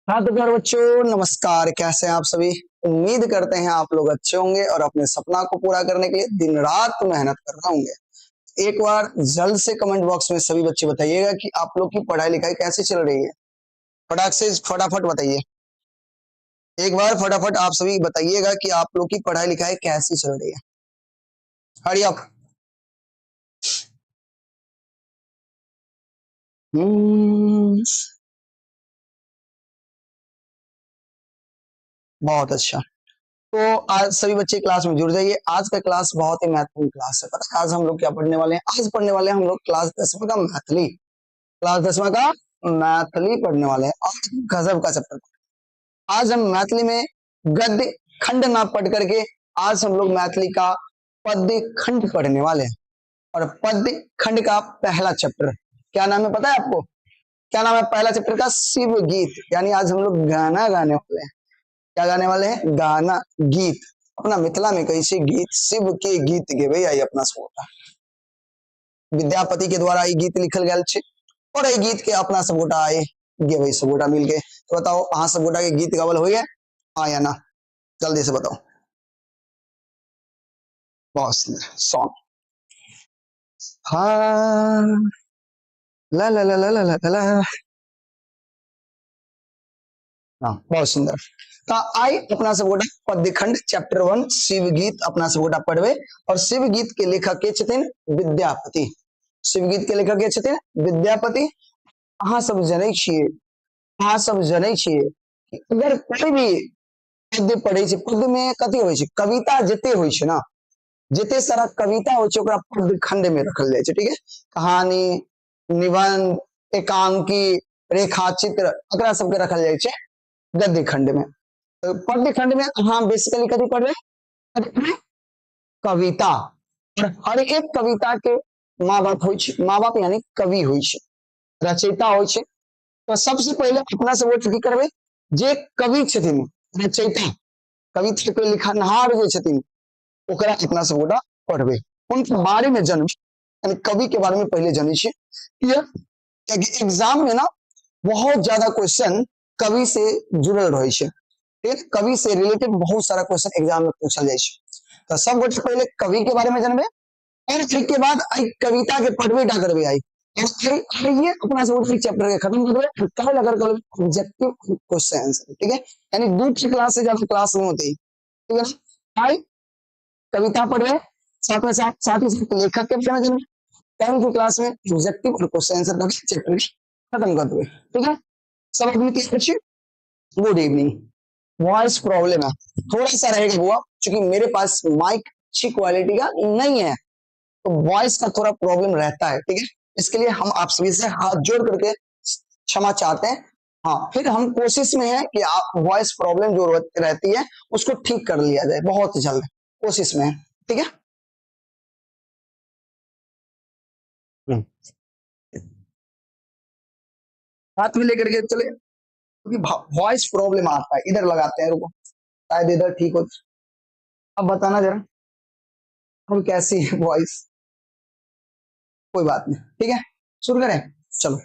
हाँ तो प्यारे बच्चों नमस्कार, कैसे हैं आप सभी। उम्मीद करते हैं आप लोग अच्छे होंगे और अपने सपना को पूरा करने के लिए दिन रात मेहनत कर रहे होंगे। एक बार जल्द से कमेंट बॉक्स में सभी बच्चे बताइएगा कि आप लोग की पढ़ाई लिखाई कैसे चल रही है। फटाक से फटाफट बताइए, एक बार फटाफट आप सभी बताइएगा कि आप लोग की पढ़ाई लिखाई कैसी चल रही है। Hurry up. बहुत अच्छा। तो आज सभी बच्चे क्लास में जुड़ जाइए। आज का क्लास बहुत ही महत्वपूर्ण क्लास है। पता है आज हम लोग क्या पढ़ने वाले हैं? आज पढ़ने वाले हैं हम लोग क्लास 10वां का मैथिली। क्लास 10वां का मैथिली पढ़ने वाले हैं और गजब का चैप्टर। आज हम मैथिली में गद्य खंड ना पढ़ करके आज हम लोग मैथिली का पद्य खंड पढ़ने वाले हैं। और पद्य खंड का पहला चैप्टर क्या नाम है पता है आपको? क्या नाम है पहला चैप्टर का? शिव गीत। यानी आज हम लोग गाना गाने वाले हैं। क्या गाने वाले हैं? गाना, गीत। अपना मिथिला में कहीं से गीत, शिव के गीत गेबे आई अपना सबगोटा। विद्यापति के द्वारा ई गीत लिखल गेल छे और ई गीत के अपना सबगोटा आए गेबे सबगोटा मिलके। तो बताओ अहाँ सबगोटा के गीत गावल होइए हाँ या ना? जल्दी से बताओ। बहुत सुंदर सॉन्ग। हाँ ला ला ला ला ला ला ला। हाँ बहुत सुंदर। तो आई अपना सबगोटा पद्यखंड चैप्टर 1 शिव गीत अपना सबगोटा पढ़बे। और शिव गीत के लेखक के छथिन? विद्यापति। शिव गीत के लेखक के छथिन? विद्यापति। अहाँ सब जनै छियै, अहाँ सब जनै छियै कि अगर कोई भी पद्य पढ़ै छै, पद्य में कथी होइ छै? कविता जते होइ छै ना, जते सारा कविता होइ छै ओकरा पद्य खंड में रखल जाइ छै। ठीक है, कहानी, निबंध, एकांकी, रेखा चित्र, एकरा सबके रखल जाइ छै गद्य खंड में। तो पद्य खंड में अहाँ बेसिकली कथी पढ़बै? कविता। और हर एक कविता के माँ बाप होइ छै, माँ बाप यानी कवि होइ छै, रचयिता होइ छै। तो सबसे पहले अपना सब की करबै, जे कवि छथिन, रचयिता, कविता के लिखनहार जे छथिन ओकरा अपना सब गोटा पढ़बै, उनके बारे में जानबै, यानी कवि के बारे में पहले जानै छियै। कियाकि एग्जाम में ना बहुत ज्यादा क्वेश्चन कवि से जुड़ल रहै छै। ठीक, कवि से रिलेटेड बहुत सारा क्वेश्चन एग्जाम में पूछल जाइ छै। तो सब गोटे पहले कवि के बारे में जानबै और फिर के बाद आई कविता के पढ़बे टा करबै। आई ये अपना सब चैप्टर के खत्म करबै, कल अगर करबै ऑब्जेक्टिव क्वेश्चन आंसर। ठीक है, यानी दू क्लास से ज्यादा क्लास नहीं होती। ठीक है ना, आई कविता पढ़बे, साथ में साथ साथ ही साथ लेखक के बारे में जानबै, कल के क्लास में ऑब्जेक्टिव और क्वेश्चन आंसर करके चैप्टर खत्म कर देबै। ठीक है, सब आदमी तैयार छी? Good evening. वॉइस प्रॉब्लम है थोड़ा सा रहेगा बुआ, क्योंकि मेरे पास माइक अच्छी क्वालिटी का नहीं है तो वॉइस का थोड़ा प्रॉब्लम रहता है। ठीक है, इसके लिए हम आप सभी से हाथ जोड़ करके क्षमा चाहते हैं। हाँ, फिर हम कोशिश में है कि आप वॉइस प्रॉब्लम जो रहती है उसको ठीक कर लिया जाए बहुत जल्द, कोशिश में है। ठीक है, हाथ में लेकर के चले क्योंकि वॉइस प्रॉब्लम आता है। इधर लगाते हैं, रुको शायद इधर ठीक हो। अब बताना जरा अब कैसी है वॉइस? कोई बात नहीं। ठीक है, शुरू करें? चलो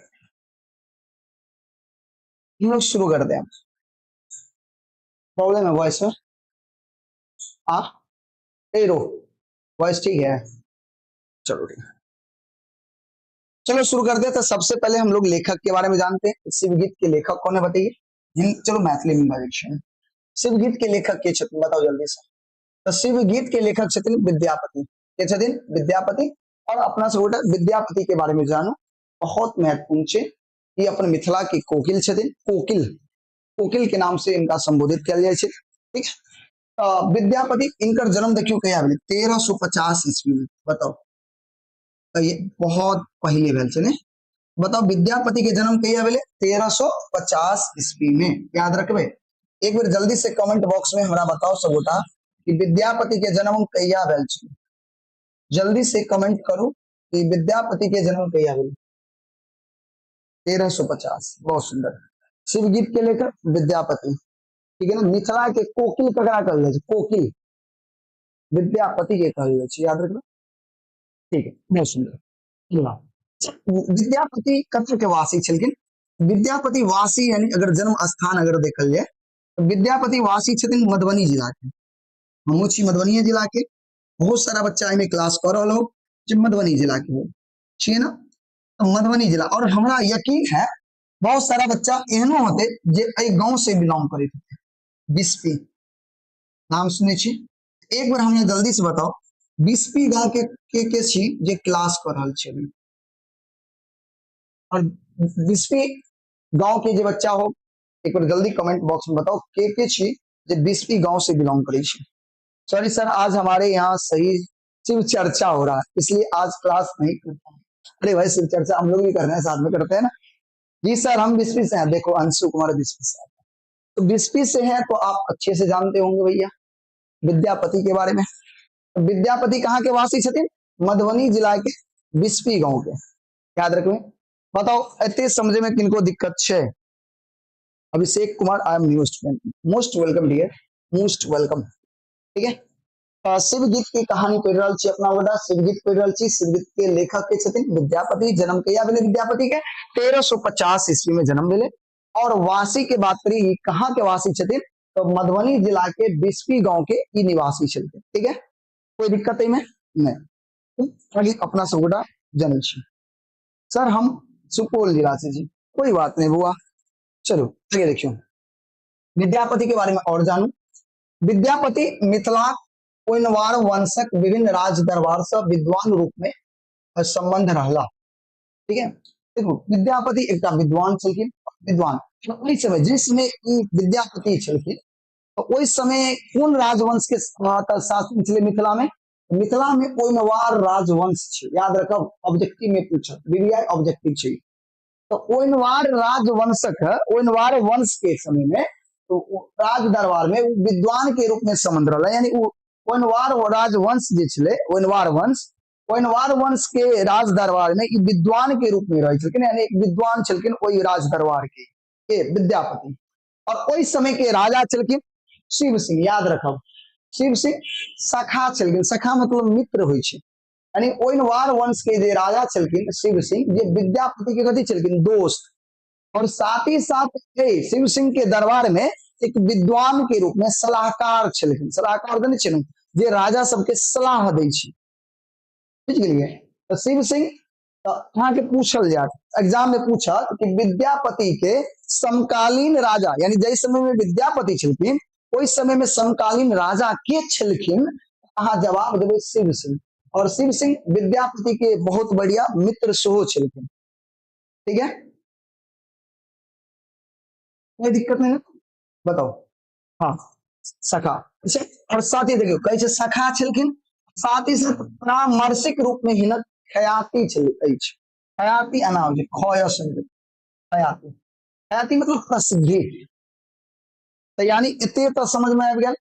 हम लोग शुरू कर दें। प्रॉब्लम है वॉइस में? हाँ ए रो वॉइस ठीक है, चलो ठीक है, चलो शुरू कर दे। तो सबसे पहले हम लोग लेखक के बारे में जानते हैं। शिवगीत के लेखक कौन है बताइए? चलो मैथिली में बाजै छियै। शिवगीत के लेखक के छथिन बताओ जल्दी से। तो शिवगीत के लेखक छथिन विद्यापति। के छथिन? विद्यापति। और अपना सब गोटा विद्यापति के बारे में जानू, बहुत महत्वपूर्ण छै। ई अपन मिथिला के कोकिल छथिन, कोकिल, कोकिल के नाम से इनका संबोधित कयल जाइ छै। ठीक है, तो विद्यापति इनकर जन्म देखियो कहिया भेलै? 1350 ईस्वी में। बताओ, तो ये बहुत पहले भेल छै ने? बताओ विद्यापति के जन्म कहिया भेलै? 1350 ईस्वी में। याद रखबै। एक बेर जल्दी से कमेंट बॉक्स में हमरा बताओ सब गोटा कि विद्यापति के जन्म कहिया भेल छै। जल्दी से कमेंट करू कि विद्यापति के जन्म कहिया भेल? 1350। बहुत सुंदर। शिवगीत के लेकर विद्यापति। ठीक है ना, मिथिला के कोकिल ककरा कहल जाइ छै? कोकिल विद्यापति के कहल जाइ छै, याद रखबै। ठीक है, बहुत सुंदर। विद्यापति कतऽ के वासी छलखिन? विद्यापति वासी यानी अगर जन्म स्थान अगर देखल जाए तो विद्यापति वासी छथिन मधुबनी जिला के। हमहूँ छी मधुबनी जिला के, बहुत सारा बच्चा एहिमे क्लास कऽ रहल हो जे मधुबनी जिला के हो छियै ना, तो मधुबनी जिला। और हमरा यकीन है बहुत सारा बच्चा एहनो होते जे एहि गांव से बिलोंग करैत होते। बिस्पी नाम सुनै छी, एक बार हमरा जल्दी से बताओ बिस्पी गांव के छी जे क्लास कऽ रहल छी अभी? और बिस्पी गांव के जे बच्चा हो एक बार जल्दी कमेंट बॉक्स में बताओ के छी जे बिस्पी गांव से बिलोंग करै छी। सॉरी सर, आज हमारे यहाँ सही शिव चर्चा हो रहा है इसलिए आज क्लास नहीं कर पाए। अरे भाई शिव चर्चा हम लोग भी कर रहे हैं, साथ में करते हैं ना। जी सर हम बिस्पी से हैं। देखो अंशु कुमार बिस्पी से हैं, तो बिस्पी से हैं तो आप अच्छे से जानते होंगे भैया विद्यापति के बारे में। विद्यापति कहाँ के वासी छथिन? मधुबनी जिला के बिस्पी गांव के, याद रखबे। बताओ एते समझे में किनको दिक्कत छे? Abhishek Kumar, I am new student, most welcome dear, most welcome. ठीक है, शिव गीत के कहानी पढ़ रहल छी अपना गोटा, शिव गीत पढ़ रहल छी। शिव गीत के लेखक के छथिन विद्यापति। जन्म कहिया भेलै विद्यापति के? 1350 ईस्वी में जन्म भेलै। और वासी के बात करी, ई कहाँ के वासी छथिन? तो मधुबनी जिला के बिस्पी गांव के ई निवासी छथिन। ठीक है, कोई दिक्कत एहिमे नहीं। आगे अपना सब गोटा जनै छी। सर हम सुपौल जिला से जी, कोई बात नहीं बुआ। चलो आगे देखियो, विद्यापति के बारे में और जानू। विद्यापति मिथिला ओइनवार वंशक विभिन्न राज दरबार से विद्वान रूप में संबंध रहला। ठीक है, देखो विद्यापति एकटा विद्वान छलखिन। विद्वान ओहि समय जिस समय ई विद्यापति छलखिन तो ओहि समय कोन राजवंश के शासन छलै मिथिला में? मिथिला में ओइनवार राजवंश छै, याद रखब, ऑब्जेक्टिव में पूछत, बीबीआई ऑब्जेक्टिव छै। तो ओइनवार राजवंशक, ओइनवार वंश के समय में तो राज दरबार में विद्वान के रूप में संबंध रहलै, यानी ओइनवार राजवंश जे छलै, ओइनवार वंश, ओइनवार वंश के राज दरबार में ई विद्वान के रूप में रहै छलखिन, यानी एक विद्वान छलखिन ओहि राज दरबार के विद्यापति। और ओहि समय के राजा छलखिन शिव सिंह, याद रखब, शिव सिंह सखा छलखिन। सखा मतलब मित्र होइ छै, यानी ओइनवार वंश के जे राजा छलखिन शिव सिंह, जे विद्यापति के कथी छलखिन? दोस्त। और साथ ही साथ शिव सिंह के दरबार में एक विद्वान के रूप में सलाहकार छलखिन। सलाहकार देने छै जे राजा सबके सलाह दै छै, बुझि गेलियै? तऽ शिव सिंह तऽ अहाँके पूछल जायत एग्जाम में, पूछत कि विद्यापति के समकालीन राजा, यानी जाहि समय में विद्यापति छलखिन ओहि समय में समकालीन राजा के छलखिन? अहाँ जवाब देबै शिव सिंह। और शिव सिंह विद्यापति के बहुत बढ़िया मित्र सेहो छलखिन। ठीक है, कोई दिक्कत नहीं है, बताओ। हाँ सखा, और साथ ही देखियौ कहै छै सखा छलखिन, साथ ही साथ परामर्शिक रूप में हिनक ख्याति छल अछि। ख्याति एना होइ छै, खय से ख्याति, ख्याति मतलब प्रसिद्धि। तऽ यानी एते तऽ समझ में आबि गेल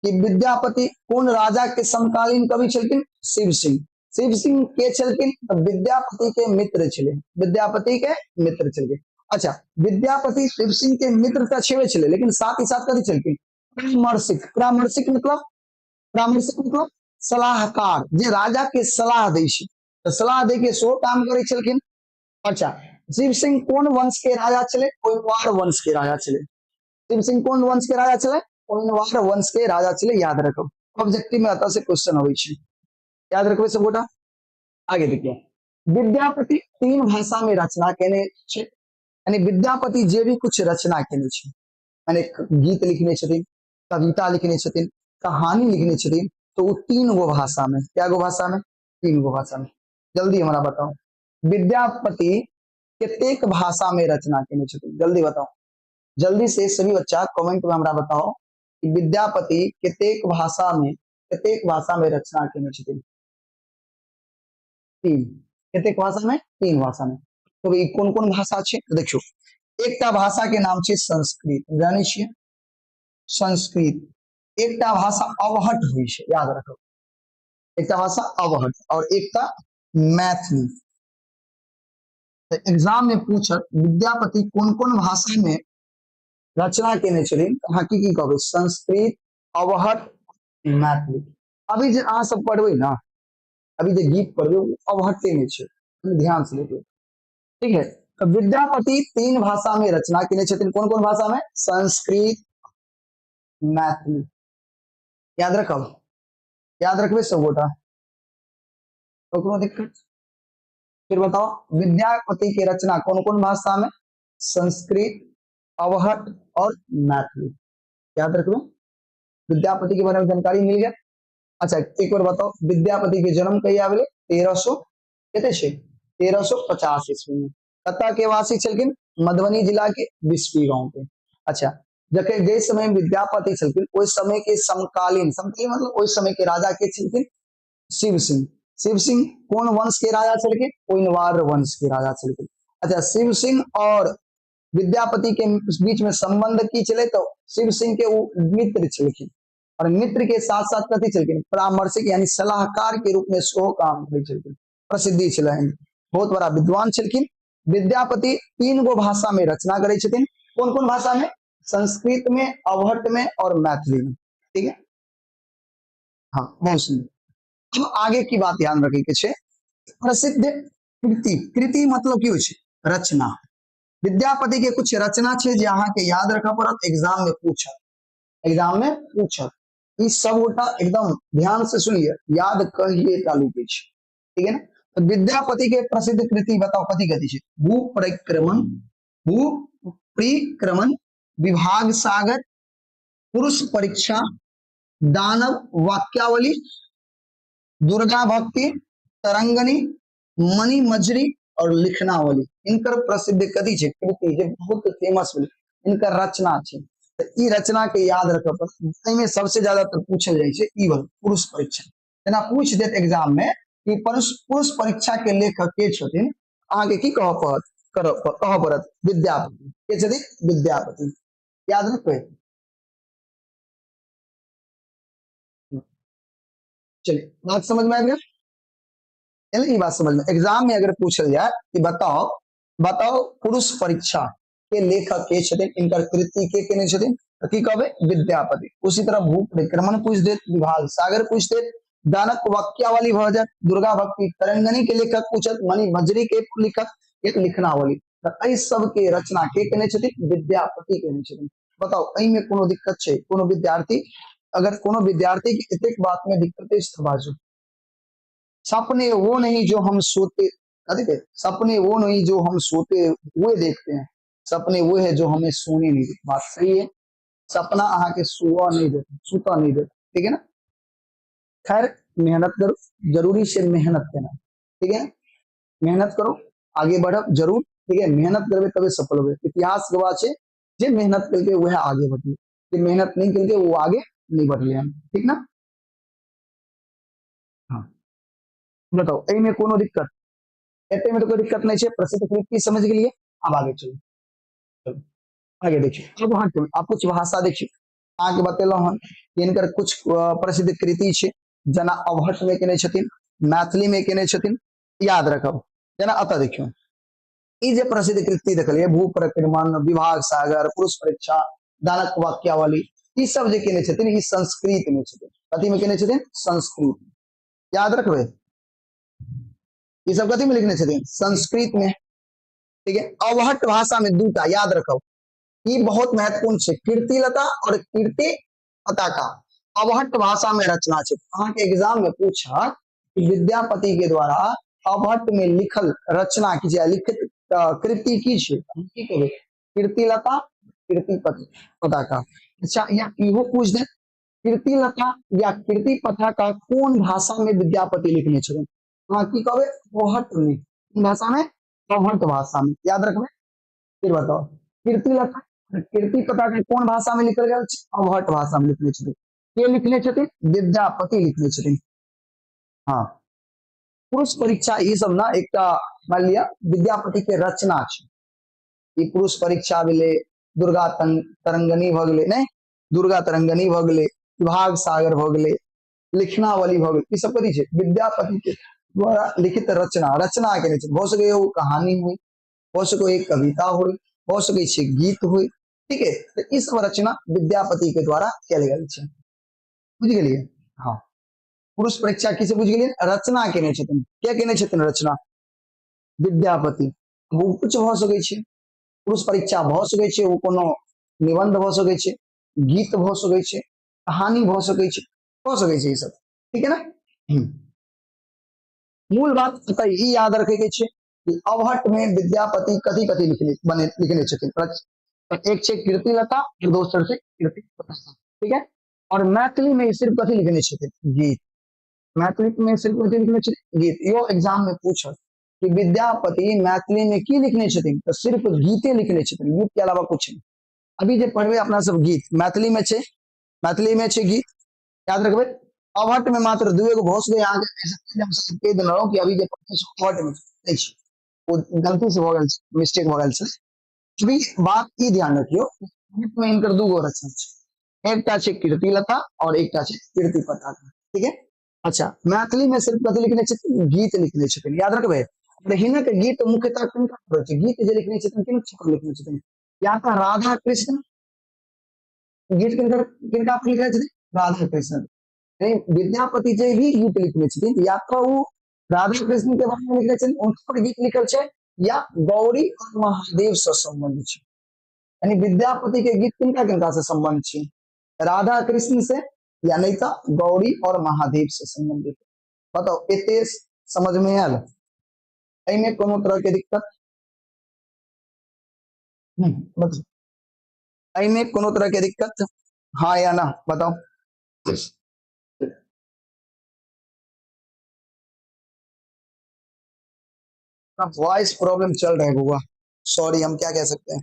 कि विद्यापति कोन राजा के समकालीन कवि छलखिन? शिव सिंह। शिव सिंह के छलखिन? तऽ विद्यापति के मित्र छलै, विद्यापति के मित्र छलखिन। अच्छा, विद्यापति शिव सिंह के मित्र तऽ छेबे छलै, लेकिन साथ ही साथ कथी छलखिन? परामर्शिक। परामर्शिक मतलब, परामर्शिक मतलब सलाहकार, जे राजा के सलाह दै छै, तऽ सलाह दै के सेहो काम करै छलखिन। अच्छा, शिव सिंह कोन वंश के राजा छलै? ओइनवार वंश के राजा छलै। शिव सिंह कोन वंश के राजा छलै? ओइनवार वंश के राजा छलै, याद रखब। ऑब्जेक्टिव में एतऽ से क्वेश्चन अबै छै, याद रखबै सब गोटा। आगे देखियौ, विद्यापति तीन भाषा में रचना केने छै, यानी विद्यापति जे भी कुछ रचना केने छै, यानी गीत लिखने छथिन, कविता लिखने छथिन, कहानी लिखने छथिन, तो वो तीन गो भाषा में, क्या गो भाषा में? तीन गो भाषा में। जल्दी हमरा बताओ विद्यापति कतेक भाषा में रचना केने छथिन, जल्दी बताओ, जल्दी से सभी बच्चा कमेंट में हमरा बताओ कि विद्यापति कतेक भाषा में, कतेक भाषा में रचना केने छथिन? तीन। कतेक भाषा में? तीन भाषा में। तो ई कोन कोन भाषा छै? देखियौ, एकटा भाषा के नाम छै संस्कृत, जानै छियै संस्कृत। एकटा भाषा अवहट होइ छै, याद रखब, एकटा भाषा अवहट और एकटा मैथिली। तऽ एग्जाम में पूछत विद्यापति कोन कोन भाषा में रचना केने छथिन, अहाँ की की कहबै? संस्कृत, अवहट, मैथिली। अभी जे अहाँ सब पढ़बै ना, अभी जे गीत पढ़बै ओ अवहटे में छै, ध्यान से देखियौ, ठीक है। तऽ विद्यापति तीन भाषा में रचना केने छथिन। कोन कोन भाषा में? संस्कृत, मैथिली। याद रखब, याद रखबे सब गोटा, ककरो दिक्कत? फिर बताओ, विद्यापति के रचना कौन कौन भाषा में? संस्कृत, अवहट और मैथिली। याद रखबे। विद्यापति के बारे में जानकारी मिल गया। अच्छा, एक बार बताओ, विद्यापति के जन्म कहिया भेलै? 1300 कते छै? 1350 ईस्वी में। कतऽ के वासी छलखिन? मधुबनी जिला के बिस्फी गांव के। अच्छा, जखन जे समय में विद्यापति छलखिन ओहि समय के समकालीन, समकालीन मतलब ओहि समय के राजा के छलखिन? शिव सिंह। शिव सिंह कोन वंश के राजा छलखिन? ओइनवार वंश के राजा छलखिन। अच्छा, शिव सिंह और विद्यापति के बीच में संबंध की छलै? तो शिव सिंह के उ मित्र छलखिन और मित्र के साथ साथ कथी छलखिन? परामर्शक यानी सलाहकार के रूप में सेहो काम करै छलखिन। प्रसिद्धि छलनि, बहुत बड़ा विद्वान छलखिन। विद्यापति तीन गो भाषा में रचना करै छथिन। कोन कोन भाषा में? संस्कृत में, अवहट्ट में और मैथिली में। ठीक है, हाँ, बहुत सुंदर। अब आगे की बात ध्यान रखे के छै, प्रसिद्ध कृति। कृति मतलब की होइ छै? रचना। विद्यापति के कुछ रचना छै जे अहाँ के याद रखऽ पड़त, एग्जाम में पूछत, एग्जाम में पूछत। ई सब गोटा एकदम ध्यान से सुनिए, याद कहिए तालू के छै, ठीक है ना? तो विद्यापति के प्रसिद्ध कृति बताओ कथी कथी छै? भू परिक्रमण, भू परिक्रमण, विभाग सागर, पुरुष परीक्षा, दानव वाक्यावली, दुर्गा भक्ति, तरंगनी, मणि मजरी और लिखनावली। इनकर प्रसिद्ध कथी छै? कृति जे बहुत फेमस भेलै, इनकर रचना छै। तऽ ई रचना के याद रखऽ पड़त। एहिमे सबसे ज्यादा तऽ पूछल जाइ छै ई वाला पुरुष परीक्षा। जेना पूछ देत एग्जाम में कि पुरुष पुरुष परीक्षा के लेखक के छथिन, अहाँके की कहऽ पड़त? करऽ कहऽ पड़त विद्यापति। के छथिन? विद्यापति। याद रखबै। चलिए, बात समझ में आ गया? ई बात समझ में एग्जाम में अगर पूछल जाए कि बताओ बताओ पुरुष परीक्षा के लेखक के छथिन, इनकर कृति के केने छथिन, तो की कहबै? विद्यापति। उसी तरह भू परिक्रमण पूछ देत, विभाग सागर पूछ देत, दानक वाक्यावली भऽ जायत, दुर्गा भक्ति तरंगनी के लेखक पूछत, मणि मजरी के लेखक, एक लिखनावली। तऽ एहि सब के रचना के केने छथिन? विद्यापति केने छथिन। बताओ, एहिमे कोनो दिक्कत छै? कोनो विद्यार्थी, अगर कोनो विद्यार्थी के एतेक बात में दिक्कत अछि तऽ बाजू। सपने वो नहीं जो हम सोते, कथी के सपने वो नहीं जो हम सोते हुए देखते हैं, सपने वो है जो हमें सोने नहीं देते। बात सही है, सपना अहाँ के सुअ नहीं देते, सुता नहीं देते, ठीक है ना? खैर, मेहनत करो, जरूरी से मेहनत करना, ठीक है? मेहनत करो, आगे बढ़ब जरूर, ठीक है? मेहनत करबे तबे सफल होबे। इतिहास गवाह छै, जे मेहनत केलकै वएह आगे बढ़ले, जे मेहनत नहीं केलकै वो आगे नहीं बढ़ले हन, ठीक ना? हाँ, बताओ, एहिमे कोनो दिक्कत? एते में तो कोई दिक्कत नहीं है। प्रसिद्ध कृति समझ गेलिए, अब आगे चलो, चलो आगे देखिए। अब अहाँ आप कुछ भाषा देखिए, अहाँके बतेलहुँ हन कि इनकर कुछ प्रसिद्ध कृति छै, जेना अवहट्ट में केने छथिन, मैथिली में केने छथिन, याद रखब। जेना अतः देखियौ, ई जे प्रसिद्ध कृति देखलिए, भू परिक्रमण, विभाग सागर, पुरुष परीक्षा, दानक वाक्यावली, ई सब जे केने छथिन ई संस्कृत में छथिन। कथी में केने छथिन? संस्कृत। याद रखबे, ई सब कथी में लिखने छथिन? संस्कृत में, ठीक है? अवहट्ट भाषा में दूटा याद रखब, ई बहुत महत्वपूर्ण छै, कीर्तिलता और कीर्ति पताका अवहट्ट भाषा में रचना छै। अहाँके एग्जाम में पूछत कि विद्यापति के द्वारा अवहट्ट में लिखल रचना की छै, लिखित कृति की छै, हम की कहबै? कीर्तिलता, कीर्ति पताका। अच्छा, या इहो पूछ दे, कीर्तिलता या कीर्ति पताका कोन भाषा में विद्यापति लिखने छथिन, अहाँ की कहबै? अवहट्ट में। कोन भाषा में? अवहट्ट भाषा में। याद रखबै। फिर बताओ, कीर्तिलता कीर्ति पताका कोन भाषा में लिखल गेल छै? अवहट्ट भाषा में लिखने छथिन। के लिखने छथिन? विद्यापति लिखने छथिन। हाँ, पुरुष परीक्षा ई सब ना एकटा मान लिया विद्यापति के रचना छै। ई पुरुष परीक्षा भेलै, दुर्गा तरंगनी भऽ गेलै, नहि दुर्गा तरंगनी भऽ गेलै, विभाग सागर भऽ गेलै, लिखनावली भऽ गेलै, ई सब कथी छै? विद्यापति के द्वारा लिखित रचना, रचना केने छै। भऽ सकैए ओ कहानी होइ, भऽ सकैए कविता होइ, भऽ सकै छै गीत होइ, ठीक है? तऽ ई सब रचना विद्यापति के द्वारा कयल गेल छै। बुझि गेलियै? हाँ, पुरुष परीक्षा की से बुझि गेलियै? रचना केने छथिन। के केने छथिन रचना? विद्यापति। ओ कुछ भऽ सकै छै, पुरुष परीक्षा भऽ सकै छै, ओ कोनो निबंध भऽ सकै छै, गीत भऽ सकै छै, कहानी भऽ सकै छै, भऽ सकै छै ई सब, ठीक है ना। मूल बात तऽ ई याद रखे के छै कि अवहट्ठ में विद्यापति कथी कथी लिखने बने लिखने छथिन। एक छै कीर्तिलता और दोसर छै कीर्ति पताका, ठीक है। और मैथिली में सिर्फ कथी लिखने छथिन? गीत। मैथिली में सिर्फ कथी लिखने छथिन? गीत। यो एग्जाम में पूछल कि विद्यापति मैथिली में की लिखने छथिन, तो सिर्फ गीते लिखने छथिन, गीत के अलावा कुछ नहीं। अभी जे पढ़बे अपना सब गीत मैथिली में छै, मैथिली में छै गीत, याद रखबे। अवहट्ठ में मात्र दुए गो भऽ सकै अहाँके, ऐसा हम सब कहि देने रहौं कि अभी जे पढ़ने छी अवहट्ठ में नहि छै, ओ गलती से भऽ गेल छै, मिस्टेक भऽ गेल छै। अभी बात ई ध्यान रखियौ, गीत में हिनकर दू गो रचना छै, एकटा छै कीर्तिलता और एकटा छै कीर्ति पताका, ठीक है। अच्छा, मैथिली में सिर्फ कथी लिखने छथिन? गीत लिखने छथिन, याद रखबे। तऽ हिनक गीत मुख्यतः किनका पर होइ छै? गीत जे लिखने छथिन किनका पर लिखने छथिन? या तऽ राधा कृष्ण गीत किनकर किनका पर लिखने छथिन? राधा कृष्ण। विद्यापति जे भी गीत लिखने छथिन या तऽ ओ राधा कृष्ण के बारे में लिखने छथिन, हुनका पर गीत लिखल छै, या गौरी और महादेव से संबंध छै। यानी विद्यापति के गीत किनका किनका से संबंध छै? राधा कृष्ण से, या नहीं तो गौरी और महादेव से संबंधित। बताओ एते समझ में आयल? एहिमे कोनो तरह के दिक्कत नहीं? बताओ एहिमे कोनो तरह के दिक्कत हाँ या ना बताओ। वॉइस प्रॉब्लम चल रहा है बुआ, सॉरी, हम क्या कह सकते हैं,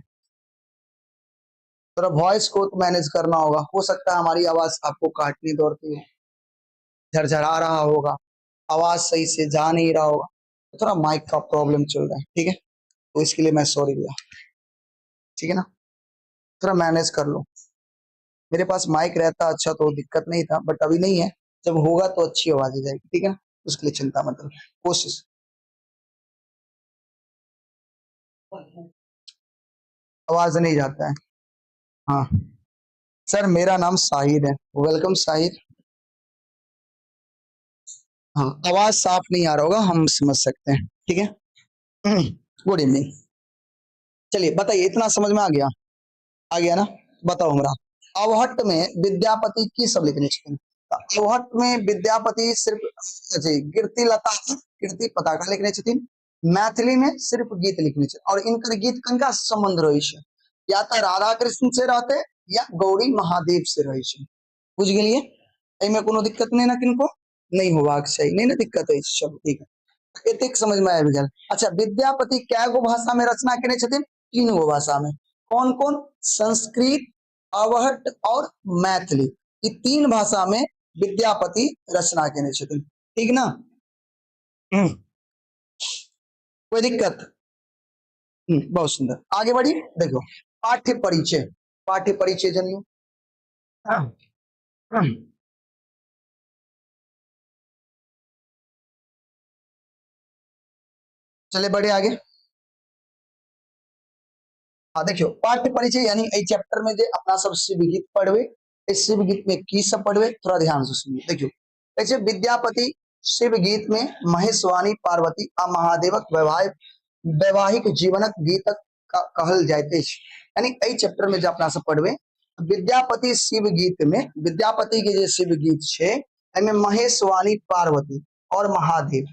थोड़ा वॉइस को तो मैनेज करना होगा। हो सकता है हमारी आवाज आपको काटनी दौड़ती हो, झरझरा रहा होगा, आवाज सही से जा नहीं रहा होगा, तो थोड़ा माइक का प्रॉब्लम चल रहा है, ठीक है, तो इसके लिए मैं सॉरी भैया, ठीक है ना, थोड़ा मैनेज कर लो। मेरे पास माइक रहता अच्छा तो दिक्कत नहीं था, बट अभी नहीं है, जब होगा तो अच्छी आवाज आ जाएगी, ठीक है ना, उसके लिए चिंता मत करो, कोशिश। आवाज नहीं जाता है। हाँ सर, मेरा नाम साहिद है, welcome Sahid. हाँ, आवाज साफ नहीं आ रहा होगा, हम समझ सकते हैं, ठीक है। Good evening. चलिए बताइए, इतना समझ में आ गया? आ गया ना? बताओ हमरा, अवहट्ठ में विद्यापति की सब लिखने छथिन? अवहट्ठ में विद्यापति सिर्फ कीर्तिलता कीर्ति पताका लिखने छथिन, मैथिली में सिर्फ गीत लिखने छथिन। और इनकर गीत किनका संबंध रहे छै? या तो राधा कृष्ण से रहते या गौरी महादेव से रहे छै। बुझ गेलिए? एहिमे कोनो दिक्कत नहीं ना, किनको नहीं होबाक चाही, नहीं ना दिक्कत अछि। चलू ठीक है, एतेक समझ में आबि गेल। अच्छा, विद्यापति कै गो भाषा में रचना केने छथिन? 3 गो भाषा में। कौन कौन? संस्कृत, अवहट्ठ और मैथिली, ई 3 भाषा में विद्यापति रचना केने छथिन, ठीक ना। कोई दिक्कत? बहुत सुंदर, आगे बढ़ी। देखो पाठ्य परिचय, पाठ्य परिचय जानियो। चले बढ़े आगे। हाँ देखियो पाठ्य परिचय यानी एहि चैप्टर में जे अपना सब शिवगीत पढ़बे, इस शिवगीत में की सब पढ़बे थोड़ा ध्यान से सुनिए। देखियो ऐसे विद्यापति शिवगीत में महेशवाणी पार्वती आ महादेवक वैवाहिक जीवनक गीतक कहल जाइत अछि। यानी एहि चैप्टर में जे अपना सब पढ़बे विद्यापति शिवगीत में, विद्यापति के जे शिवगीत छै एहिमे महेशवाणी पार्वती और महादेव,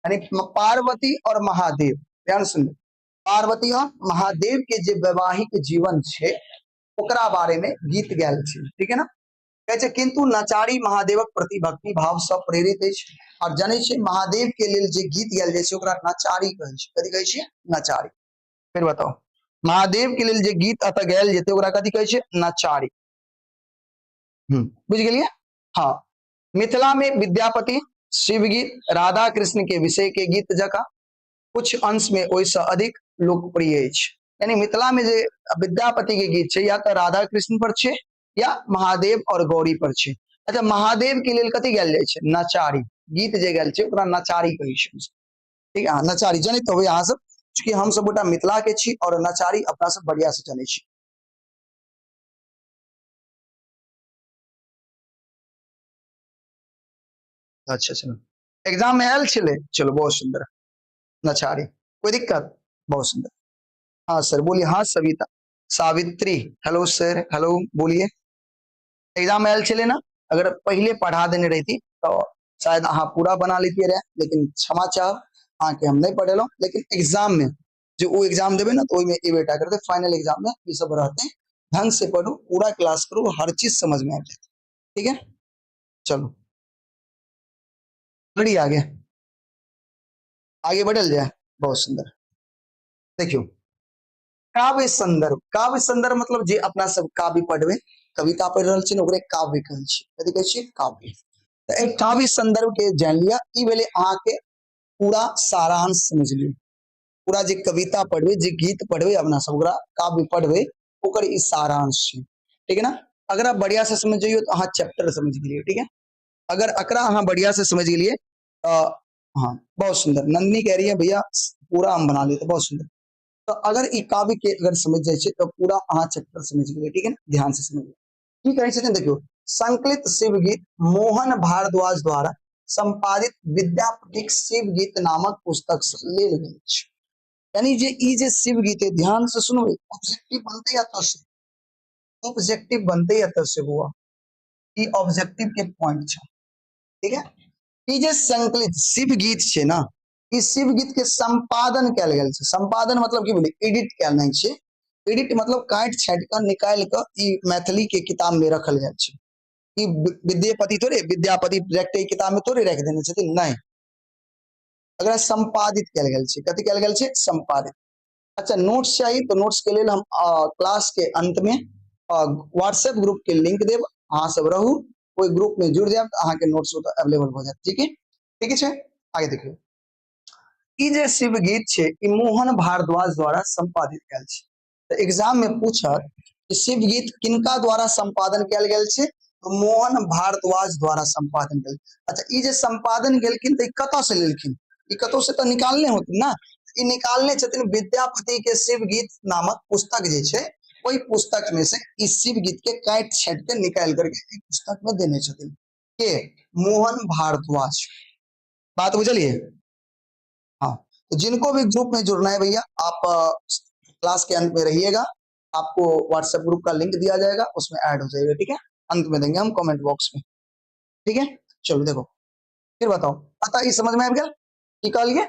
यानी पार्वती और महादेव, ध्यान सुन, पार्वती और महादेव के जे वैवाहिक जीवन छै ओकरा बारे में गीत गायल छै, ठीक है ना। कहै छै किंतु नचारी महादेवक प्रति भक्ति भाव से प्रेरित अछि और जनै छै महादेव के लेल जे गीत गायल जाइ छै ओकरा नचारी कहै छै। कथी कहै छै? नचारी। फिर बताओ महादेव के लेल जे गीत एतऽ गायल जेतै ओकरा कथी कहै छै? नचारी। बुझ गेलियै? हाँ, मिथिला में विद्यापति शिवगीत राधा कृष्ण के विषय के गीत जकाँ कुछ अंश में ओहिसँ अधिक लोकप्रिय अछि। यानी मिथिला में जे विद्यापति के गीत छै या तऽ राधा कृष्ण पर छै या महादेव और गौरी पर छै। अच्छा, महादेव के लेल कथी गायल जाइ छै? नचारी। गीत जे गायल छै ओकरा नचारी कहै छै, ठीक है। नचारी जनैत होबै अहाँ सब, चूँकि हम सब गोटा मिथिला के छी और नचारी अपना सब बढ़िया से जनै छी। अच्छा चलो, एग्जाम में आयल छलै, चलो बहुत सुंदर। नचारी कोई दिक्कत? बहुत सुंदर। हाँ सर बोलिए। हाँ Savita, Savitri, hello sir, hello बोलिए। एग्जाम आयल छलै ना, अगर पहले पढ़ा देने रहती तो शायद अहाँ पूरा बना लेतियै रहे, लेकिन क्षमा चाहब अहाँके हम नहीं पढ़ेलहुँ। लेकिन एग्जाम में जे ओ एग्जाम देबै ना तो ओहिमे एबे टा करतै, फाइनल एग्जाम में ई सब रहतै। ढंग से पढ़ू, पूरा क्लास करू, हर चीज समझ में आबि जायत। ठीक है, चलो बढ़िया, आगे आगे बढ़ल जाए। बहुत सुंदर। देखियो काव्य संदर्भ, काव्य संदर्भ मतलब जे अपना सब काव्य पढ़बे, कविता पढ़ रहल छी ने, ओकरे काव्य कहै छी। कथी कहै छी? काव्य। तऽ एहि काव्य संदर्भ के जानि लिअ। ई भेलै अहाँके पूरा सारांश समझ लियौ। पूरा जे कविता पढ़बे, जे गीत पढ़बे, अपना सब ओकरा काव्य पढ़बे, ओकर ई सारांश छै। ठीक है ना? अगर आप बढ़िया से समझ जइयो तो अहाँ चैप्टर समझ गेलियै। ठीक है, अगर एकरा अहाँ बढ़िया से समझ गेलियै तो हाँ, बहुत सुंदर। नंदिनी कह रही है भैया पूरा हम बना लेते, बहुत सुंदर। तो अगर ई काव्य के अगर समझ जाए छै तो पूरा अहाँ चैप्टर समझ गेलियै। ठीक है ना? ध्यान से समझ की कहै छथिन देखियौ, संकलित शिव गीत मोहन भारद्वाज द्वारा संपादित विद्यापतिक शिव गीत नामक पुस्तक से लेल गेल अछि। यानी जे ई जे शिव गीत है, ध्यान से सुनबै, ऑब्जेक्टिव बनते या तो से, ऑब्जेक्टिव बनते या तो से बुआ, ई ऑब्जेक्टिव के पॉइंट छै। ठीक है, ई जे संकलित शिव गीत छै ना, ई शिव गीत के संपादन कयल गेल छै। संपादन मतलब की भेलै? एडिट कयल नहि छै। एडिट मतलब काटि छाटि कऽ निकालि कऽ ई मैथिली के किताब में रखल गेल छै। ई विद्यापति थोड़े, विद्यापति डायरेक्ट ई किताब में थोड़े राखि देने छथिन, नहि, एकरा संपादित कयल गेल छै। कथी कयल गेल छै? संपादित। अच्छा, नोट्स चाही तो नोट्स के लेल हम क्लास के अंत में व्हाट्सएप ग्रुप के लिंक देब, अहाँ सब रहू ओहि ग्रुप में जुड़ जायब, अहाँ के नोट्स ओतऽ अवेलेबल भऽ जायत। ठीक है, ठीक छै, आगे देखियौ। ई जे शिव गीत छै ई मोहन भारद्वाज द्वारा संपादित कयल छै। तऽ एग्जाम में पूछत कि शिव गीत किनका द्वारा संपादन कयल गेल छै, तऽ मोहन भारद्वाज द्वारा संपादन कयल। अच्छा, ई जे संपादन केलखिन तऽ ई कतऽ से लेलखिन? ई कतौ से तऽ निकालने होथिन ना। ई निकालने छथिन विद्यापति के शिव गीत नामक पुस्तक जे छै, ओहि पुस्तक में से ई शिव गीत के काटि छाटि के निकालि करके ई पुस्तक में देने छथिन के? मोहन भारद्वाज। बात बुझलिए? हाँ, तो जिनको भी ग्रुप में जुड़ना है भैया, आप क्लास के अंत में रहिएगा, आपको व्हाट्सएप ग्रुप का लिंक दिया जाएगा, उसमें ऐड हो जाएगा। ठीक है, अंत में देंगे हम कमेंट बॉक्स में। ठीक है, चलो देखो फिर बताओ। पता ई समझ में आबि गेल की कहलिए?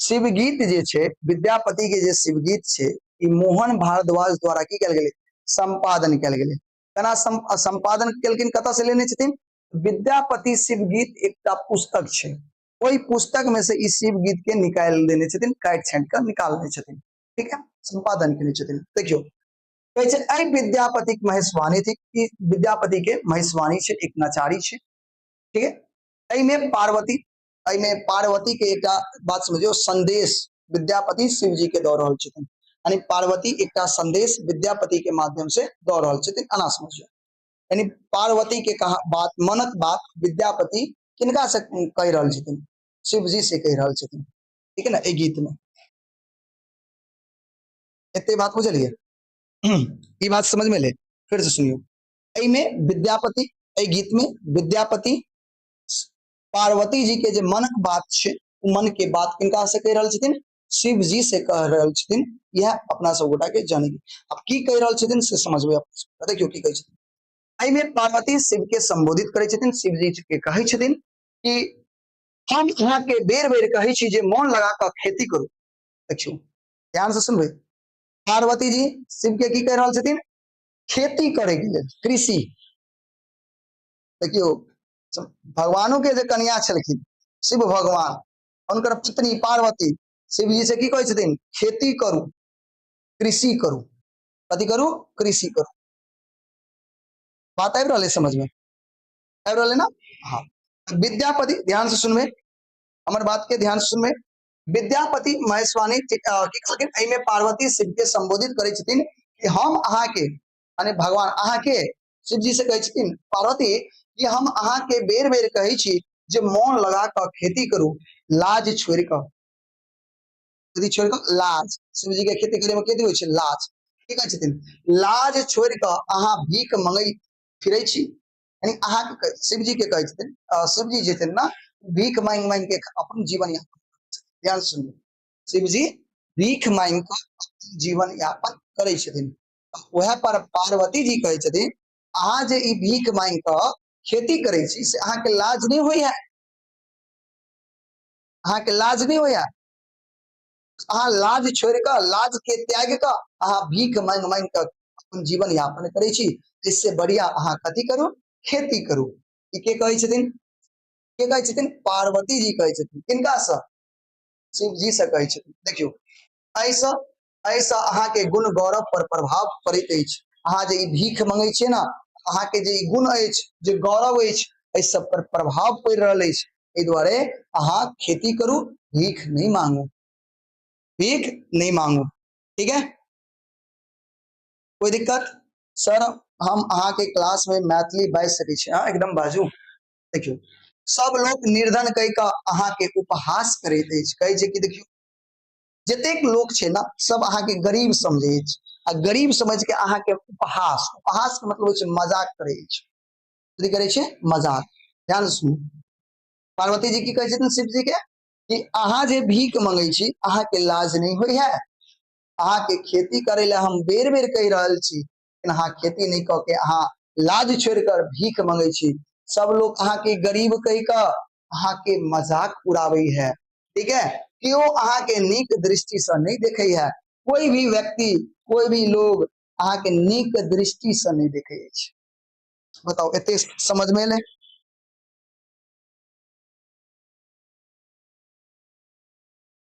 शिवगीत जे छै, विद्यापति के जे शिवगीत छै, ई मोहन भारद्वाज द्वारा की कयल गेलै? संपादन कयल गेलै। केना संपादन केलखिन? कतऽ से लेने छथिन? विद्यापति शिवगीत एकटा पुस्तक छै, ओहि पुस्तक में से ई शिवगीत के निकालि देने छथिन, काटि छाँटि कऽ निकालने छथिन। ठीक है, संपादन केने छथिन। देखियौ कहै छै एहि विद्यापतिक महेशवाणी थिक। ई विद्यापति के महेशवाणी छै, एक नचारी छै। ठीक है, एहिमे पार्वती, एहिमे पार्वती के एकटा बात समझियौ, संदेश विद्यापति शिव जी के दऽ रहल छथिन, यानी पार्वती एकटा संदेश विद्यापति के माध्यम से दऽ रहल छथिन, एना समझियौ। यानी पार्वती के कहा बात, मनक बात विद्यापति किनका से कहि रहल छथिन? शिव जी से कहि रहल छथिन। ठीक है ना, एहि गीत में एते बात बुझलिए? ई बात समझ में ले, फिर से सुनियो। एहिमे विद्यापति, एहि गीत में विद्यापति पार्वती जी के जे मनक बात छै, ओ मन के बात किनका से कहि रहल छथिन? शिव जी से कह रहल छथिन। यह अपना सब गोटा के जाने। अब की कहि रहल छथिन से समझबै अपना सब। देखियौ की कहै छथिन। एहिमे पार्वती शिव के संबोधित करै छथिन, शिव जी के कहै छथिन कि हम अहाँ के बेर बेर कहै छी जे मन लगा कऽ खेती करू। देखियौ ध्यान से सुनबै, पार्वती जी शिव के की कहि रहल छथिन? खेती करे के लेल, कृषि। देखियौ भगवानों के जे कन्या छलखिन शिव भगवान, हुनकर पत्नी पार्वती शिव जी से की कहै छथिन? खेती करू, कृषि करू। कथी करू? कृषि करू। बात आबि रहल है? समझ में आबि रहल है ना? हाँ, विद्यापति ध्यान से सुनबे, हमर बात के ध्यान से सुनबे। विद्यापति महेशवाणी की कहलखिन? एहिमे पार्वती शिव के संबोधित करै छथिन कि हम अहाँके, यानी भगवान अहाँके, शिव जी से कहै छथिन पार्वती कि हम अहाँके बेर बेर कहै छी जे मोन लगा कऽ खेती करू, लाज छोड़ि कऽ। कथी छोड़ि कऽ? लाज। शिव जी के खेती करे में कथी होइ छै? लाज। की कहै छथिन? लाज छोड़ि कऽ अहाँ भीख मंगै फिरै छी। यानी अहाँके शिव जी के कहै छथिन, शिव जी जे छथिन ना, भीख मांगि मांगि के अपन जीवन यापन। ध्यान सुनू, शिव जी भीख मांगि कऽ जीवन यापन करै छथिन। वएह पर पार्वती जी कहै छथिन, अहाँ जे ई भीख मांगि कऽ खेती करै छी से अहाँके लाज नहि होइया? अहाँके लाज नहि होइया? अहाँ लाज छोड़ि कऽ, लाज के त्याग कऽ अहाँ भीख मांगि मांगि कऽ अपन जीवन यापन करै छी, इससे बढ़िया अहाँ कथी करू? खेती करू। ई के कहै छथिन? के कहै छथिन? पार्वती जी कहै छथिन। किनका से? शिव जी से कहै छथिन। देखियौ, एहिसँ एहिसँ अहाँके गुण गौरव पर प्रभाव पड़ैत अछि। अहाँ जे ई भीख मंगै छियै ने, अहाँके जे ई गुण अछि, जे गौरव अछि, एहि सब पर प्रभाव पड़ि रहल अछि। एहि दुआरे अहाँ खेती करू, भीख नहि मांगू, भीख नहि मांगू। ठीक है, कोई दिक्कत? सर हम अहाँके क्लास में मैथिली बाजि सकै छी? हाँ, एकदम बाजू। देखियौ, सब लोक निर्धन कहि कऽ अहाँके उपहास करैत अछि। कहै छै कि देखियौ, जतेक लोक छै ने, सब अहाँके गरीब समझै अछि आ गरीब समझ के अहाँके उपहास, उपहास के मतलब होइ छै मजाक करै अछि। कथी करै छै? मजाक। ध्यान से सुनू, पार्वती जी की कहै छथिन शिव जी के कि अहाँ जे भीख मंगै छी अहाँके लाज नहि होइ है? अहाँके खेती करै लए हम बेर बेर कहि रहल छी, लेकिन अहाँ खेती नहि कऽ के अहाँ लाज छोड़ि कर भीख मंगै छी। सब लोग अहाँके गरीब कहि कऽ अहाँके मजाक उड़ाबै है। ठीक है, केओ अहाँके नीक दृष्टि से नहीं देखे है। कोई भी व्यक्ति, कोई भी लोग अहाँके नीक दृष्टि से नहीं देखे अछि। बताउ, एते समझ में एलै?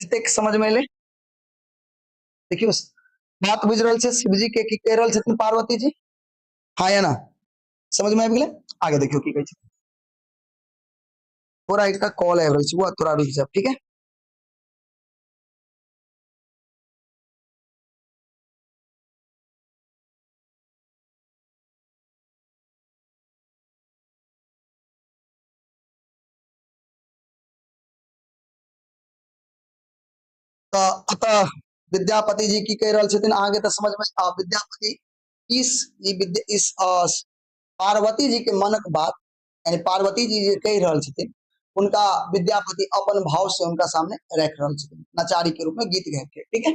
एतेक समझ में एलै? देखियौ, बात बुझि रहल छै शिवजी के की कहि रहल छथिन पार्वती जी? हाँ या ना? समझ में आबि गेलै? आगे देखियौ की कहै छै। थोड़ा एकटा कॉल आबि रहल छै, वो थोड़ा रुकि जाब। ठीक है, तऽ अतः विद्यापति जी की कहि रहल छथिन अहाँके तऽ समझ में आ, विद्यापति इस ई विद्या इस पार्वती जी के मनक बात, यानी पार्वती जी जे कहि रहल छथिन हुनका विद्यापति अपन भाव से हुनका सामने राखि रहल छथिन नचारी के रूप में गीत गाबि के। ठीक है,